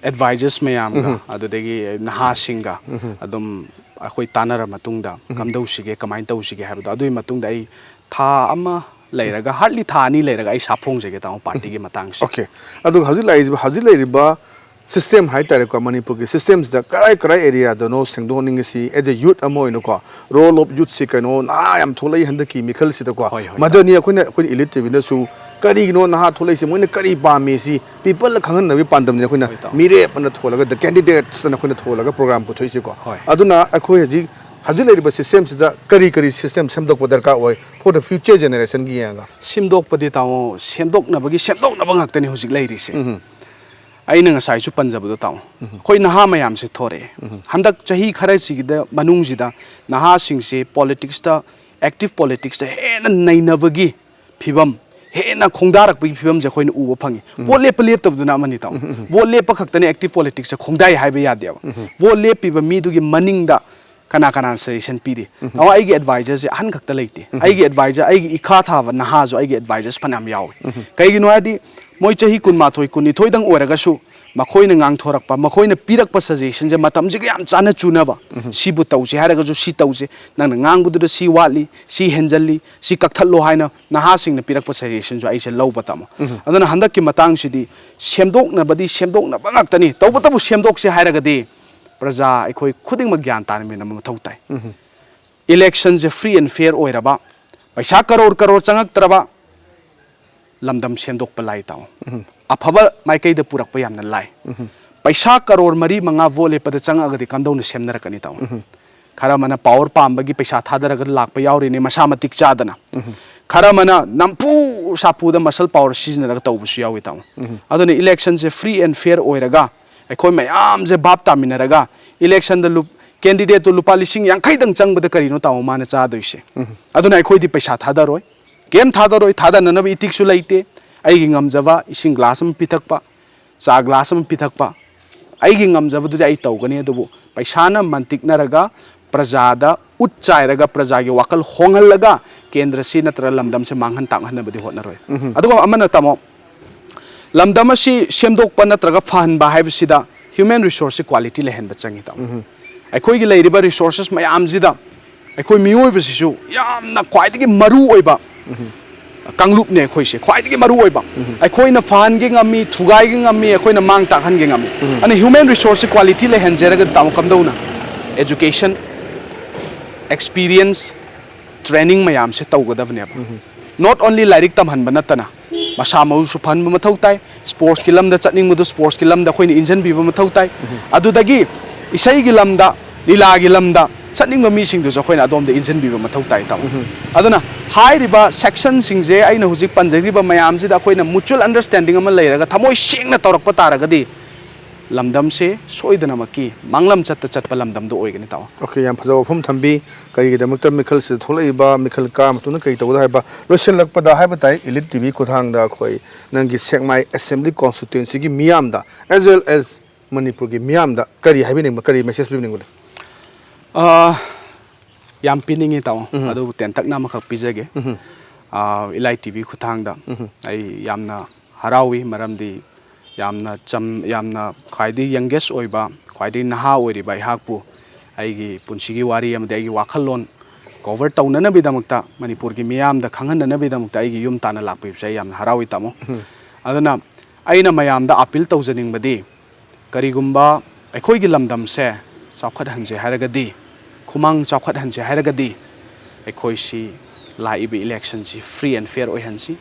ꯑꯦꯗꯚꯥꯏꯖꯔꯁ ꯃꯌꯥꯝꯒ, ꯑꯗꯨꯗꯒꯤ ꯅꯍꯥꯁꯤꯡꯒ ꯑꯗꯨꯝ ꯑꯩꯈꯣꯏ ꯇꯥꯟꯅꯔ ꯃꯇꯨꯡꯗ ꯀꯝꯗꯧꯁꯤꯒꯦ, ꯀꯃꯥꯏꯅ ꯇꯧꯁꯤꯒꯦ ꯍꯥꯏꯕꯗꯣ, ꯑꯗꯨꯒꯤ ꯃꯇꯨꯡꯗ ꯑꯩ ꯊꯥ ꯑꯃ ꯂꯩꯔꯒ, hardly ꯊꯥ ꯑꯅꯤ ꯂꯩꯔꯒ ꯑꯩ ꯁꯥꯐꯣꯡꯖꯒꯦ ꯇꯥꯃꯣ, ꯄꯥꯔꯇꯤꯒꯤ ꯃꯇꯥꯡꯁꯦ꯫ ꯑꯣꯀꯦ꯫ ꯑꯗꯨꯒ ꯍꯧꯖꯤꯛ ꯂꯥꯛꯏꯁꯤꯕꯨ, ꯍꯧꯖꯤꯛ ꯂꯩꯔꯤꯕ ꯁꯤꯁꯇꯦꯝ ꯍꯥꯏꯇꯥꯔꯦꯀꯣ, ꯃꯅꯤꯄꯨꯔꯒꯤ ꯁꯤꯁꯇꯦꯝꯁꯤꯗ ꯀꯔꯥꯏ ꯀꯔꯥꯏ ꯑꯦꯔꯤꯌꯥꯗꯅꯣ ꯁꯦꯡꯗꯣꯛꯍꯟꯅꯤꯡꯉꯤꯁꯤ, as a youth ꯑꯃ ꯑꯣꯏꯅꯀꯣ, role of youthꯁꯤ ꯀꯩꯅꯣ, ꯅꯍꯥ ꯌꯥꯝ ꯊꯣꯛꯂꯛꯏ ꯍꯟꯗꯛꯀꯤ ꯃꯤꯈꯜꯁꯤꯗꯀꯣ꯫ ꯍꯣꯏ, ꯍꯣꯏ, ꯃꯗꯨꯅꯤ ꯑꯩꯈꯣꯏꯅ, ꯑꯩꯈꯣꯏꯅ ꯏꯂꯤꯠ ꯇꯤꯚꯤꯅꯁꯨ ꯀꯔꯤꯒꯤꯅꯣ ꯅꯍꯥ ꯊꯣꯛꯂꯛꯏꯁꯤ, ꯃꯣꯏꯅ ꯀꯔꯤ ꯄꯥꯝꯃꯤ, ꯁꯤ ꯄꯤꯄꯜꯗ ꯈꯪꯍꯟꯅꯕꯒꯤ ꯄꯥꯟꯗꯝꯅꯤ ꯑꯩꯈꯣꯏꯅ ꯍꯣꯏ, ꯇꯥꯃꯣ꯫ ꯃꯤꯔꯦꯞ ꯑꯅ ꯊꯣꯜꯂꯒ, the candidates ꯑꯅ ꯑꯩꯈꯣꯏꯅ ꯊꯣꯜꯂꯒ ꯄ꯭ꯔꯣꯒ꯭ꯔꯥꯝ ꯄꯨꯊꯣꯛꯏꯁꯤꯀꯣ꯫ ꯍꯣꯏ꯫ ꯑꯗꯨꯅ ꯑꯩꯈꯣꯏ ꯍꯧꯖꯤꯛ ꯍꯧꯖꯤꯛ ꯂꯩꯔꯤꯕ system ꯁꯤꯗ ꯀꯔꯤ ꯀꯔꯤ system ꯁꯦꯝꯗꯣꯛꯄ ꯗꯔꯀꯥꯔ ꯑꯣꯏ for the future generation ꯒꯤ ꯌꯦꯡꯉꯒ? ꯁꯦꯝꯗꯣꯛꯄꯗꯤ ꯇꯥꯃꯣ, ꯁꯦꯝꯗꯣꯛꯅꯕꯒꯤ ꯁꯦꯝꯗꯣꯛꯅꯕ ꯉꯥꯛꯇꯅꯤ ꯍꯧꯖꯤꯛ ꯂꯩꯔꯤꯁꯦ꯫ ꯑꯩꯅ ꯉꯁꯥꯏꯁꯨ ꯄꯟꯖꯕꯗꯣ ꯇꯥꯃꯣ, ꯑꯩꯈꯣꯏ ꯅꯍꯥ ꯃꯌꯥꯝꯁꯦ ꯊꯣꯔꯛꯑꯦ꯫ ꯍꯟꯗꯛ ꯆꯍꯤ ꯈꯔꯁꯤꯒꯤꯗ ꯃꯅꯨꯡꯁꯤꯗ ꯅꯍꯥꯁꯤꯡꯁꯦ politics ꯇ, active politics ꯇ ꯍꯦꯟꯅ ꯅꯩꯅꯕꯒꯤ ꯐꯤꯕꯝ, ꯍꯦꯟꯅ ꯈꯣꯡꯗꯥꯔꯛꯄꯒꯤ ꯐꯤꯕꯝꯁꯦ ꯑꯩꯈꯣꯏꯅ ꯎꯕ ꯐꯪꯉꯤ꯫ ꯚꯣꯠ ꯂꯦꯞꯄ ꯂꯦꯞꯇꯕꯗꯨꯅ ꯑꯃꯅꯤ ꯇꯥꯃꯣ꯫ ꯚꯣꯠ ꯂꯦꯞꯄ ꯈꯛꯇꯅ active politics ꯁꯦ ꯈꯣꯡꯗꯥꯏ ꯍꯥꯏꯕ ꯌꯥꯗꯦꯕ꯫ ꯚꯣꯠ ꯂꯦꯞꯄꯤꯕ ꯃꯤꯗꯨꯒꯤ ꯃꯅꯤꯡꯗ ꯀꯅꯥ ꯀꯅꯥꯅ suggestion ꯄꯤꯔꯤ? ꯇꯥꯃꯣ, ꯑꯩꯒꯤ advisor ꯁꯦ ꯑꯍꯟ ꯈꯛꯇ ꯂꯩꯇꯦ꯫ ꯑꯩꯒꯤ advisor, ꯑꯩꯒꯤ ꯏꯈꯥ ꯊꯥꯕ ꯅꯍꯥꯁꯨ ꯑꯩꯒꯤ advisors ꯐꯅꯌꯥꯝ ꯌꯥꯎꯏ꯫ ꯀꯩꯒꯤꯅꯣ ꯍꯥꯏꯔꯗꯤ ꯃꯣꯏ ꯆꯍꯤ ꯀꯨꯟꯃꯥꯊꯣꯏ, ꯀꯨꯟꯅꯤꯊꯣꯏꯗꯪ ꯑꯣꯏꯔꯒꯁꯨ ꯃꯈꯣꯏꯅ ꯉꯥꯡꯊꯣꯔꯛꯄ, ꯃꯈꯣꯏꯅ ꯄꯤꯔꯛꯄ suggestion ꯁꯦ ꯃꯇꯝꯁꯤꯒ ꯌꯥꯝ ꯆꯥꯟꯅ ꯆꯨꯅꯕ, ꯁꯤꯕꯨ ꯇꯧꯁꯤ ꯍꯥꯏꯔꯒꯁꯨ ꯁꯤ ꯇꯧꯁꯤ, ꯅꯪꯅ ꯉꯥꯡꯕꯗꯨꯗ ꯁꯤ ꯋꯥꯠꯂꯤ, ꯁꯤ ꯍꯦꯟꯖꯜꯂꯤ, ꯁꯤ ꯀꯛꯊꯠꯂꯣ ꯍꯥꯏꯅ ꯅꯍꯥꯁꯤꯡꯅ ꯄꯤꯔꯛꯄ suggestion ꯁꯨ ꯑꯩꯁꯦ ꯂꯧꯕ ꯇꯥꯃꯣ꯫ ꯑꯗꯨꯅ ꯍꯟꯗꯛꯀꯤ ꯃꯇꯥꯡꯁꯤꯗꯤ ꯁꯦꯝꯗꯣꯛꯅꯕꯗꯤ ꯁꯦꯝꯗꯣꯛꯅꯕ ꯉꯥꯛꯇꯅꯤ꯫ ꯇꯧꯕꯇꯕꯨ ꯁꯦꯝꯗꯣꯛꯁꯦ ꯍꯥꯏꯔꯒꯗꯤ ꯄ꯭ꯔꯖꯥ ꯑꯩꯈꯣꯏ ꯈꯨꯗꯤꯡꯃꯛ ꯒ꯭ꯌꯥꯟ ꯇꯥꯃꯤꯟꯅꯕ ꯃꯊꯧ ꯇꯥꯏ꯫ Election say free and fair ꯑꯣꯏꯔꯕ, ꯄꯩꯁꯥ ꯀꯔꯣꯔ ꯀꯔꯣꯔ ꯆꯪꯉꯛꯇ꯭ꯔꯕ ꯂꯝꯗꯝ ꯁꯦꯝꯗꯣꯛꯄ ꯂꯥꯏ ꯇꯥꯃꯣ꯫ ꯑꯐꯕ ꯃꯥꯏꯀꯩꯗ ꯄꯨꯔꯛꯄ ꯌꯥꯝꯅ ꯂꯥꯏ꯫ ꯄꯩꯁꯥ ꯀꯔꯣꯔ ꯃꯔꯤ ꯃꯉꯥ ꯚꯣꯠ ꯂꯦꯞꯄꯗ ꯆꯪꯉꯛꯑꯒꯗꯤ ꯀꯝꯗꯧꯅ ꯁꯦꯝꯅꯔꯛꯀꯅꯤ ꯇꯥꯃꯣ? ꯈꯔ ꯑꯃꯅ power ꯄꯥꯝꯕꯒꯤ ꯄꯩꯁꯥ ꯊꯥꯗꯔꯒ ꯂꯥꯛꯄ ꯌꯥꯎꯔꯤꯅꯤ, ꯃꯁꯥ ꯃꯇꯤꯛ ꯆꯥꯗꯅ꯫ ꯈꯔ ꯑꯃꯅ ꯅꯝꯐꯨ ꯁꯥꯐꯨꯗ muscle power ꯁꯤꯖꯤꯟꯅꯔꯒ ꯇꯧꯕꯁꯨ ꯌꯥꯎꯏ ꯇꯥꯃꯣ꯫ ꯑꯗꯨꯅ election say free and fair ꯑꯣꯏꯔꯒ ꯑꯩꯈꯣꯏ ꯃꯌꯥꯝꯁꯦ ꯚꯥꯞ ꯇꯥꯃꯤꯟꯅꯔꯒ election ꯗ ꯂꯨꯞ-, candidate ꯇꯨ ꯂꯨꯄꯥ ꯂꯤꯁꯤꯡ ꯌꯥꯡꯈꯩꯗꯪ ꯆꯪꯕꯗ ꯀꯔꯤꯅꯣ ꯇꯥꯃꯣ ꯃꯥꯅ ꯆꯥꯗꯣꯏꯁꯦ? ꯑꯗꯨꯅ ꯑꯩꯈꯣꯏꯗꯤ ꯄꯩꯁꯥ ꯊꯥꯗꯔꯣꯏ, ꯀꯩꯝ ꯊꯥꯗꯔꯣꯏ, ꯊꯥꯗꯅꯅꯕ ꯏꯇꯤꯛꯁꯨ ꯂꯩꯇꯦ꯫ ꯑꯩꯒꯤ ꯉꯝꯖꯕ ꯏꯁꯤꯡ glass ꯑꯃ ꯄꯤꯊꯛꯄ, ꯆꯥ glass ꯑꯃ ꯄꯤꯊꯛꯄ, ꯑꯩꯒꯤ ꯉꯝꯖꯕꯗꯨꯗꯤ ꯑꯩ ꯇꯧꯒꯅꯤ꯫ ꯑꯗꯨꯕꯨ ꯄꯩꯁꯥꯅ ꯃꯟꯇꯤꯛꯅꯔꯒ ꯄ꯭ꯔꯖꯥꯗ ꯎꯠ ꯆꯥꯏꯔꯒ ꯄ꯭ꯔꯖꯥꯒꯤ ꯋꯥꯈꯜ ꯍꯣꯡꯍꯜꯂꯒ ꯀꯦꯟꯗ꯭ꯔꯁꯤ ꯅꯠꯇ꯭ꯔꯒ ꯂꯝꯗꯝꯁꯦ ꯃꯥꯡꯍꯟ ꯇꯥꯛꯍꯟꯅꯕꯗꯤ ꯍꯣꯠꯅꯔꯣꯏ꯫ ꯑꯗꯨꯒ ꯑꯃꯅ ꯇꯥꯃꯣ, ꯂꯝꯗꯝ ꯑꯁꯤ ꯁꯦꯝꯗꯣꯛꯄ ꯅꯠꯇ꯭ꯔꯒ ꯐꯍꯟꯕ ꯍꯥꯏꯕꯁꯤꯗ human resource ꯁꯤ quality ꯂꯩꯍꯟꯕ ꯆꯪꯉꯤ ꯇꯥꯃꯣ꯫ ꯑꯩꯈꯣꯏꯒꯤ ꯂꯩꯔꯤꯕ resources ꯃꯌꯥꯝꯁꯤꯗ ꯑꯩꯈꯣꯏ ꯃꯤꯑꯣꯏꯕꯁꯤꯁꯨ ꯌꯥꯝꯅ ꯈ꯭ꯋꯥꯏꯗꯒꯤ ꯃꯔꯨ ꯑꯣꯏꯕ ꯀꯥꯡꯂꯨꯞꯅꯦ ꯑꯩꯈꯣꯏꯁꯦ, ꯈ꯭ꯋꯥꯏꯗꯒꯤ ꯃꯔꯨ ꯑꯣꯏꯕ꯫ ꯑꯩꯈꯣꯏꯅ ꯐꯍꯟꯒꯦ ꯉꯝꯃꯤ, ꯊꯨꯒꯥꯏꯒꯦ ꯉꯝꯃꯤ, ꯑꯩꯈꯣꯏꯅ ꯃꯥꯡ ꯇꯥꯛꯍꯟꯒꯦ ꯉꯝꯃꯤ꯫ ꯑꯗꯨꯅ human resource ꯁꯤ quality ꯂꯩꯍꯟꯖꯔꯒꯗꯤ ꯇꯥꯃꯣ ꯀꯝꯗꯧꯅ education, experience, training ꯃꯌꯥꯝꯁꯦ ꯇꯧꯒꯗꯕꯅꯦꯕ꯫ Not only ꯂꯥꯏꯔꯤꯛ ꯇꯝꯍꯟꯕ ꯅꯠꯇꯅ ꯃꯁꯥ ꯃꯎꯁꯨ ꯐꯍꯟꯕ ꯃꯊꯧ ꯇꯥꯏ, sports ꯀꯤ ꯂꯝꯗ ꯆꯠꯅꯤꯡꯕꯗꯨ sports ꯀꯤ ꯂꯝꯗ ꯑꯩꯈꯣꯏꯅ ꯏꯟꯖꯟꯕꯤꯕ ꯃꯊꯧ ꯇꯥꯏ꯫ ꯑꯗꯨꯗꯒꯤ ꯏꯁꯩꯒꯤ ꯂꯝꯗ ꯂꯤꯂꯥꯒꯤ ꯂꯝꯗ ꯆꯠꯅꯤꯡꯕ ꯃꯤꯁꯤꯡꯗꯨꯁꯨ ꯑꯩꯈꯣꯏꯅ ꯑꯗꯣꯝꯗ ꯏꯟꯁꯤꯟꯕꯤꯕ ꯃꯊꯧ ꯇꯥꯏ, ꯇꯥꯃꯣ꯫ ꯑꯗꯨꯅ ꯍꯥꯏꯔꯤꯕ ꯁꯦꯛꯁꯟꯁꯤꯡꯁꯦ, ꯑꯩꯅ ꯍꯧꯖꯤꯛ ꯄꯟꯖꯈ꯭ꯔꯤꯕ ꯃꯌꯥꯝꯁꯤꯗ ꯑꯩꯈꯣꯏꯅ ꯃꯨꯆꯨꯋꯦꯜ ꯑꯟꯗꯔꯁꯇꯦꯟꯗꯤꯡ ꯑꯃ ꯂꯩꯔꯒ ꯊꯃꯣꯏ ꯁꯦꯡꯅ ꯇꯧꯔꯛꯄ ꯇꯥꯔꯒꯗꯤ ꯂꯝꯗꯝꯁꯦ ꯁꯣꯏꯗꯅꯃꯛꯀꯤ ꯃꯥꯡꯂꯝ ꯆꯠꯇ ꯆꯠꯄ ꯂꯝꯗꯝꯗꯣ ꯑꯣꯏꯒꯅꯤ, ꯇꯥꯃꯣ꯫ ꯑꯣꯀꯦ, ꯌꯥꯝ ꯐꯖꯕ ꯋꯥꯐꯝ ꯊꯝꯕꯤ꯫ ꯀꯔꯤꯒꯤꯗꯃꯛꯇ ꯃꯤꯈꯜꯁꯤꯗ ꯊꯣꯛꯂꯛꯏꯕ, ꯃꯤꯈꯜ ꯀꯥꯔ ꯃꯇꯨꯡꯗ ꯀꯔꯤ ꯇꯧꯒꯗ ꯍꯥꯏꯕ? ꯂꯣꯏꯁꯤꯜꯂꯛꯄꯗ ꯍꯥꯏꯕ ꯇꯥꯏ, ꯏꯂꯤꯠ ꯇꯤ ꯚꯤ ꯈꯨꯠꯊꯥꯡꯗ ꯑꯩꯈꯣꯏ ꯅꯪꯒꯤ ꯁꯦꯛꯃꯥꯏ ꯑꯦꯁꯦꯝꯕ꯭ꯂꯤ ꯀꯣꯟꯁꯇꯤꯇ꯭ꯋꯦꯟꯁꯤꯒꯤ ꯃꯤꯌꯥꯝꯗ, as well as ꯃꯅꯤꯄꯨꯔꯒꯤ ꯃꯤꯌꯥꯝꯗ ꯀꯔꯤ ꯍꯥꯏꯕꯤꯅꯤꯡꯕ, ꯀꯔꯤ ꯃꯦꯁꯦꯖ ꯄꯤꯕꯤꯅꯤꯡꯕ ꯂꯩ? ꯑ, ꯌꯥꯝ ꯄꯤꯅꯤꯡꯉꯤ, ꯇꯥꯃꯣ꯫ ꯑꯗꯨꯕꯨ ꯇꯦꯟꯇꯛꯅ ꯑꯃꯈꯛ ꯄꯤꯖꯒꯦ꯫ ꯑ, ꯏꯂꯥꯏ ꯇꯤ ꯚꯤ ꯈꯨꯠꯊꯥꯡꯗ ꯑꯩ ꯌꯥꯝꯅ ꯍꯔꯥꯎꯏ, ꯃꯔꯝꯗꯤ ꯌꯥꯝꯅ ꯆꯝ-, ꯌꯥꯝꯅ ꯈ꯭ꯋꯥꯏꯗꯒꯤ ꯌꯪꯒꯦꯁ ꯑꯣꯏꯕ, ꯈ꯭ꯋꯥꯏꯗꯒꯤ ꯅꯍꯥ ꯑꯣꯏꯔꯤꯕ ꯑꯩꯍꯥꯛꯄꯨ ꯑꯩꯒꯤ ꯄꯨꯟꯁꯤꯒꯤ ꯋꯥꯔꯤ ꯑꯃꯗꯤ ꯑꯩꯒꯤ ꯋꯥꯈꯜꯂꯣꯟ ꯀꯣꯚꯔ ꯇꯧꯅꯅꯕꯒꯤꯗꯃꯛꯇ ꯃꯅꯤꯄꯨꯔꯒꯤ ꯃꯤꯌꯥꯝꯗ ꯈꯪꯍꯟꯅꯅꯕꯒꯤꯗꯃꯛꯇ ꯑꯩꯒꯤ ꯌꯨꯝ ꯇꯥꯟꯅ ꯂꯥꯛꯄꯤꯕꯁꯦ ꯑꯩ ꯌꯥꯝꯅ ꯍꯔꯥꯎꯏ, ꯇꯥꯃꯣ꯫ ꯑꯗꯨꯅ ꯑꯩꯅ ꯃꯌꯥꯝꯗ ꯑꯥꯄꯤꯜ ꯇꯧꯖꯅꯤꯡꯕꯗꯤ, ꯀꯔꯤꯒꯨꯝꯕ ꯑꯩꯈꯣꯏꯒꯤ ꯂꯝꯗꯝꯁꯦ ꯆꯥꯎꯈꯠꯍꯟꯁꯦ ꯍꯥꯏꯔꯒꯗꯤ, ꯈꯨꯃꯥꯡ ꯆꯥꯎꯈꯠꯍꯟꯁꯦ ꯍꯥꯏꯔꯒꯗꯤ, ꯑꯩꯈꯣꯏꯁꯤ ꯂꯥꯛꯏꯕ ꯏꯂꯦꯛꯁꯟꯁꯤ ꯐ꯭ꯔꯤ ꯑꯦꯟ ꯐꯤꯌꯔ ꯑꯣꯏꯍꯟꯁꯤ꯫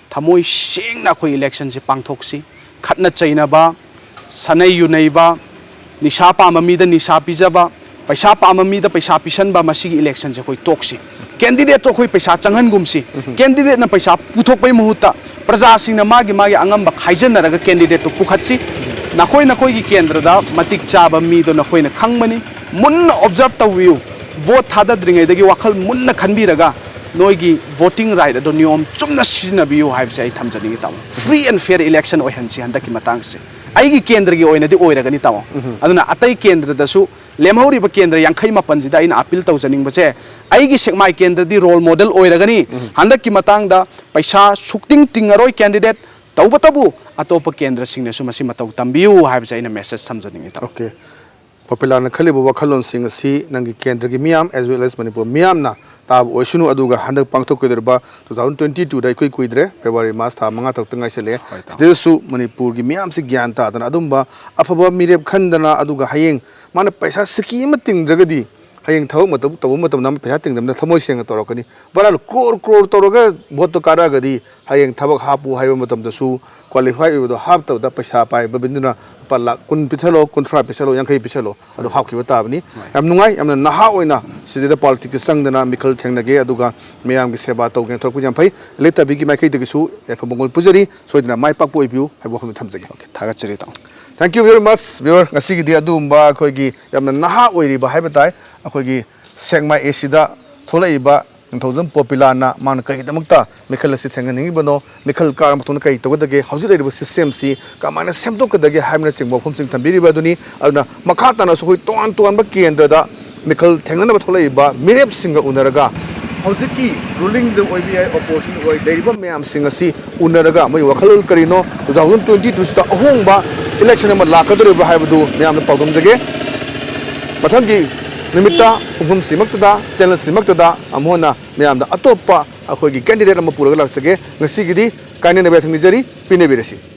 ꯊꯃꯣꯏ ꯁꯦꯡꯅ ꯑꯩꯈꯣꯏ ꯏꯂꯦꯛꯁꯟꯁꯤ ꯄꯥꯡꯊꯣꯛꯁꯤ꯫ ꯈꯠꯅ ꯆꯩꯅꯕ, ꯁꯥꯟꯅꯩ ꯌꯨꯅꯩꯕ, ꯅꯤꯁꯥ ꯄꯥꯝꯕ ꯃꯤꯗ ꯅꯤꯁꯥ ꯄꯤꯖꯕ, ꯄꯩꯁꯥ ꯄꯥꯝꯕ ꯃꯤꯗ ꯄꯩꯁꯥ ꯄꯤꯁꯟꯕ, ꯃꯁꯤꯒꯤ ꯏꯂꯦꯛꯁꯟꯁꯦ ꯑꯩꯈꯣꯏ ꯇꯣꯛꯁꯤ꯫ ꯀꯦꯟꯗꯤꯗꯦꯠꯇꯣ ꯑꯩꯈꯣꯏ ꯄꯩꯁꯥ ꯆꯪꯍꯟꯒꯨꯝꯁꯤ꯫ ꯀꯦꯟꯗꯤꯗꯦꯠꯅ ꯄꯩꯁꯥ ꯄꯨꯊꯣꯛꯄꯩ ꯃꯍꯨꯠꯇ ꯄ꯭ꯔꯖꯥꯁꯤꯡꯅ ꯃꯥꯒꯤ ꯃꯥꯒꯤ ꯑꯉꯝꯕ ꯈꯥꯏꯖꯟꯅꯔꯒ ꯀꯦꯟꯗꯤꯗꯦꯠꯇꯨ ꯄꯨꯈꯠꯁꯤ꯫ ꯅꯈꯣꯏ ꯅꯈꯣꯏꯒꯤ ꯀꯦꯟꯗ꯭ꯔꯗ ꯃꯇꯤꯛ ꯆꯥꯕ ꯃꯤꯗꯣ ꯅꯈꯣꯏꯅ ꯈꯪꯕꯅꯤ꯫ ꯃꯨꯟꯅ ꯑꯣꯕꯖꯔꯕ ꯇꯧꯕꯤꯌꯨ꯫ ꯚꯣꯠ ꯊꯥꯗꯗ꯭ꯔꯤꯉꯩꯗꯒꯤ ꯋꯥꯈꯜ ꯃꯨꯟꯅ ꯈꯟꯕꯤꯔꯒ ꯅꯣꯏꯒꯤ ꯚꯣꯇꯤꯡ ꯔꯥꯏꯠ ꯑꯗꯣ ꯅꯤꯌꯣꯝ ꯆꯨꯝꯅ ꯁꯤꯖꯤꯟꯅꯕꯤꯌꯨ ꯍꯥꯏꯕꯁꯦ ꯑꯩ ꯊꯝꯖꯅꯤꯡꯉꯤ, ꯇꯥꯃꯣ꯫ ꯐ꯭ꯔꯤ ꯑꯦꯟ ꯐꯤꯌꯔ ꯏꯂꯦꯛꯁꯟ ꯑꯣꯏꯍꯟꯁꯤ ꯍꯟꯗꯛꯀꯤ ꯃꯇꯥꯡꯁꯦ꯫ ꯑꯩꯒꯤ ꯀꯦꯟꯗ꯭ꯔꯒꯤ ꯑꯣꯏꯅꯗꯤ ꯑꯣꯏꯔꯒꯅꯤ, ꯇꯥꯃꯣ꯫ ꯑꯗꯨꯅ ꯑꯇꯩ ꯀꯦꯟꯗ꯭ꯔꯗꯁꯨ ꯂꯦꯝꯍꯧꯔꯤꯕ ꯀꯦꯟꯗ꯭ꯔ ꯌꯥꯡꯈꯩ ꯃꯥꯄꯟꯁꯤꯗ ꯑꯩꯅ ꯑꯥꯄꯤꯜ ꯇꯧꯖꯅꯤꯡꯕꯁꯦ, ꯑꯩꯒꯤ ꯁꯦꯛꯃꯥꯏ ꯀꯦꯟꯗ꯭ꯔꯗꯤ ꯔꯣꯜ ꯃꯣꯗꯦꯜ ꯑꯣꯏꯔꯒꯅꯤ꯫ ꯍꯟꯗꯛꯀꯤ ꯃꯇꯥꯡꯗ ꯄꯩꯁꯥ ꯁꯨꯛꯇꯤꯡ ꯇꯤꯡꯉꯔꯣꯏ ꯀꯦꯟꯗꯤꯗꯦꯠ, ꯇꯧꯕꯇꯕꯨ ꯑꯇꯣꯞꯄ ꯀꯦꯟꯗ꯭ꯔꯁꯤꯡꯅꯁꯨ ꯃꯁꯤ ꯃꯇꯧ ꯇꯝꯕꯤꯌꯨ ꯍꯥꯏꯕꯁꯦ ꯑꯩꯅ ꯃꯦꯁꯦꯖ ꯊꯝꯖꯅꯤꯡꯉꯤ, ꯇꯥꯃꯣ꯫ ꯑꯣꯀꯦ, ꯄꯣꯄꯨꯂꯥꯅ ꯈꯜꯂꯤꯕ ꯋꯥꯈꯜꯂꯣꯟꯁꯤꯡ ꯑꯁꯤ ꯅꯪꯒꯤ ꯀꯦꯟꯗ꯭ꯔꯒꯤ ꯃꯤꯌꯥꯝ, as well as ꯃꯅꯤꯄꯨꯔ ꯃꯤꯌꯥꯝꯅ ꯇꯥꯕ ꯑꯣꯏꯁꯅꯨ꯫ ꯑꯗꯨꯒ ꯍꯟꯗꯛ ꯄꯥꯡꯊꯣꯛꯀꯗꯧꯔꯤꯕ ꯇꯨ ꯊꯥꯎꯖꯟ ꯇ꯭ꯋꯦꯟꯇꯤ ꯇꯨꯗ ꯏꯀꯨꯏ ꯀꯨꯏꯗ꯭ꯔꯦ, ꯐꯦꯕ꯭ꯔꯨꯋꯥꯔꯤ, ꯃꯥꯔꯆ ꯊꯥ ꯃꯉꯥ ꯇꯔꯨꯛꯇ ꯉꯥꯏꯁꯜꯂꯛꯑꯦ꯫ ꯍꯣꯏ, ꯇꯥꯃꯣ꯫ ꯁꯤꯗꯁꯨ ꯃꯅꯤꯄꯨꯔꯒꯤ ꯃꯤꯌꯥꯝꯁꯤ ꯒ꯭ꯌꯥꯟ ꯇꯥꯗꯅ, ꯑꯗꯨꯝꯕ ꯑꯐꯕ ꯃꯤꯔꯦꯞ ꯈꯟꯗꯅ, ꯑꯗꯨꯒ ꯍꯌꯦꯡ ꯃꯥꯅ ꯄꯩꯁꯥ ꯁꯤꯀꯤ ꯑꯃ ꯇꯤꯡꯗ꯭ꯔꯒꯗꯤ ꯍꯌꯦꯡ ꯊꯕꯛ ꯃꯇꯝ ꯇꯧꯕ ꯃꯇꯝꯗ ꯑꯃ ꯄꯩꯁꯥ ꯇꯤꯡꯗꯕꯅ ꯊꯃꯣꯏ ꯁꯦꯡꯅ ꯇꯧꯔꯛꯀꯅꯤ꯫ ꯕꯔꯥ ꯀ꯭ꯔꯣꯔ ꯀ꯭ꯔꯣꯔ ꯇꯧꯔꯒ ꯚꯣꯠꯇꯣ ꯀꯥꯔꯛꯑꯒꯗꯤ ꯍꯌꯦꯡ ꯊꯕꯛ ꯍꯥꯞꯄꯨ ꯍꯥꯏꯕ ꯃꯇꯝꯗꯁꯨ ꯀ꯭ꯋꯥꯂꯤꯐꯥꯏ ꯑꯣꯏꯕꯗꯣ ꯍꯥꯞꯇꯕꯗ ꯄꯩꯁꯥ ꯄꯥꯏꯕ ꯃꯤꯗꯨꯅ ꯂꯨꯄꯥ ꯂꯥꯈ ꯀꯨꯟ ꯄꯤꯁꯜꯂꯣ, ꯀꯨꯟꯊ꯭ꯔꯥ ꯄꯤꯁꯜꯂꯣ, ꯌꯥꯡꯈꯩ ꯄꯤꯁꯜꯂꯣ, ꯑꯗꯨ ꯍꯥꯞꯈꯤꯕ ꯇꯥꯕꯅꯤ꯫ ꯌꯥꯝ ꯅꯨꯡꯉꯥꯏ, ꯌꯥꯝꯅ ꯅꯍꯥ ꯑꯣꯏꯅ ꯁꯤꯗꯩꯗ ꯄꯣꯂꯤꯇꯤꯛꯁꯇ ꯆꯪꯗꯅ ꯃꯤꯈꯜ ꯊꯦꯡꯅꯒꯦ, ꯑꯗꯨꯒ ꯃꯌꯥꯝꯒꯤ ꯁꯦꯕꯥ ꯇꯧꯒꯦꯅ ꯊꯣꯛꯂꯛꯄꯁꯦ ꯌꯥꯝ ꯐꯩ꯫ ꯏꯂꯦꯇꯕꯤꯒꯤ ꯃꯥꯏꯀꯩꯗꯒꯤꯁꯨ ꯌꯥꯏꯐ ꯃꯪꯒꯣꯜ ꯄꯨꯖꯔꯤ꯫ ꯁꯣꯏꯗꯅ ꯃꯥꯏ ꯄꯥꯛꯄ ꯑꯣꯏꯕꯤꯌꯨ ꯍꯥꯏꯕ ꯋꯥꯐꯝꯗꯨ ꯊꯝꯖꯒꯦ꯫ ꯊꯥꯒꯠꯆꯔꯤ ꯏꯇꯥꯎ꯫ Thank you very much, viewer꯫ ꯉꯁꯤꯒꯤꯗꯤ ꯑꯗꯨꯒꯨꯝꯕ ꯑꯩꯈꯣꯏꯒꯤ ꯌꯥꯝꯅ ꯅꯍꯥ ꯑꯣꯏꯔꯤꯕ ꯍꯥꯏꯕ ꯇꯥꯏ, ꯑꯩꯈꯣꯏꯒꯤ ꯁꯦꯛꯃꯥꯏ ꯑꯦꯁꯤꯗ ꯊꯣꯛꯂꯛꯏꯕ ꯅꯤꯡꯊꯧꯖꯝ ꯄꯣꯄꯤꯂꯥꯅ ꯃꯥꯅ ꯀꯔꯤꯒꯤꯗꯃꯛꯇ ꯃꯤꯈꯜ ꯑꯁꯤ ꯊꯦꯡꯅꯅꯤꯡꯉꯤꯕꯅꯣ, ꯃꯤꯈꯜ ꯀꯥꯔꯕ ꯃꯇꯨꯡꯗ ꯀꯔꯤ ꯇꯧꯒꯗꯒꯦ, ꯍꯧꯖꯤꯛ ꯂꯩꯔꯤꯕ ꯁꯤꯁꯇꯦꯝꯁꯤ ꯀꯃꯥꯏꯅ ꯁꯦꯝꯗꯣꯛꯀꯗꯒꯦ ꯍꯥꯏꯕꯅꯆꯤꯡꯕ ꯋꯥꯐꯝꯁꯤꯡ ꯊꯝꯕꯤꯔꯤꯕ ꯑꯗꯨꯅꯤ꯫ ꯑꯗꯨꯅ ꯃꯈꯥ ꯇꯥꯅꯁꯨ ꯑꯩꯈꯣꯏ ꯇꯣꯉꯥꯟ ꯇꯣꯉꯥꯟꯕ ꯀꯦꯟꯗ꯭ꯔꯗ ꯃꯤꯈꯜ ꯊꯦꯡꯅꯅꯕ ꯊꯣꯛꯂꯛꯏꯕ ꯃꯤꯔꯦꯞꯁꯤꯡꯒ ꯎꯅꯔꯒ, ꯍꯧꯖꯤꯛꯀꯤ ꯔꯨꯂꯤꯡꯗ ꯑꯣꯏꯕ ꯌꯥꯏ, ꯑꯣꯄꯣꯖꯤꯁꯟ ꯑꯣꯏ, ꯂꯩꯔꯤꯕ ꯃꯌꯥꯝꯁꯤꯡ ꯑꯁꯤ ꯎꯅꯔꯒ ꯃꯣꯏ ꯋꯥꯈꯜꯂꯣꯟ ꯀꯔꯤꯅꯣ, ꯇꯨ ꯊꯥꯎꯖꯟ ꯇ꯭ꯋꯦꯟꯇꯤ ꯇꯨꯁꯤꯗ ꯑꯍꯣꯡꯕ ꯏꯂꯦꯛꯁꯟ ꯑꯃ ꯂꯥꯛꯀꯗꯧꯔꯤꯕ꯭ꯔꯥ ꯍꯥꯏꯕꯗꯨ ꯃꯌꯥꯝꯗ ꯄꯥꯎꯗꯝꯖꯒꯦ꯫ ꯃꯊꯪꯒꯤ ꯅꯨꯃꯤꯠꯇ ꯄꯨꯡꯐꯝꯁꯤꯃꯛꯇꯗ, ꯆꯦꯅꯦꯜꯁꯤꯃꯛꯇꯗ ꯑꯃꯨꯛ ꯍꯟꯅ ꯃꯌꯥꯝꯗ ꯑꯇꯣꯞꯄ ꯑꯩꯈꯣꯏꯒꯤ ꯀꯦꯟꯗꯤꯗꯦꯠ ꯑꯃ ꯄꯨꯔꯒ ꯂꯥꯛꯆꯒꯦ꯫ ꯉꯁꯤꯒꯤꯗꯤ ꯀꯥꯏꯅꯅꯕ ꯌꯥꯊꯪ ꯅꯤꯖꯔꯤ, ꯄꯤꯅꯕꯤꯔꯁꯤ꯫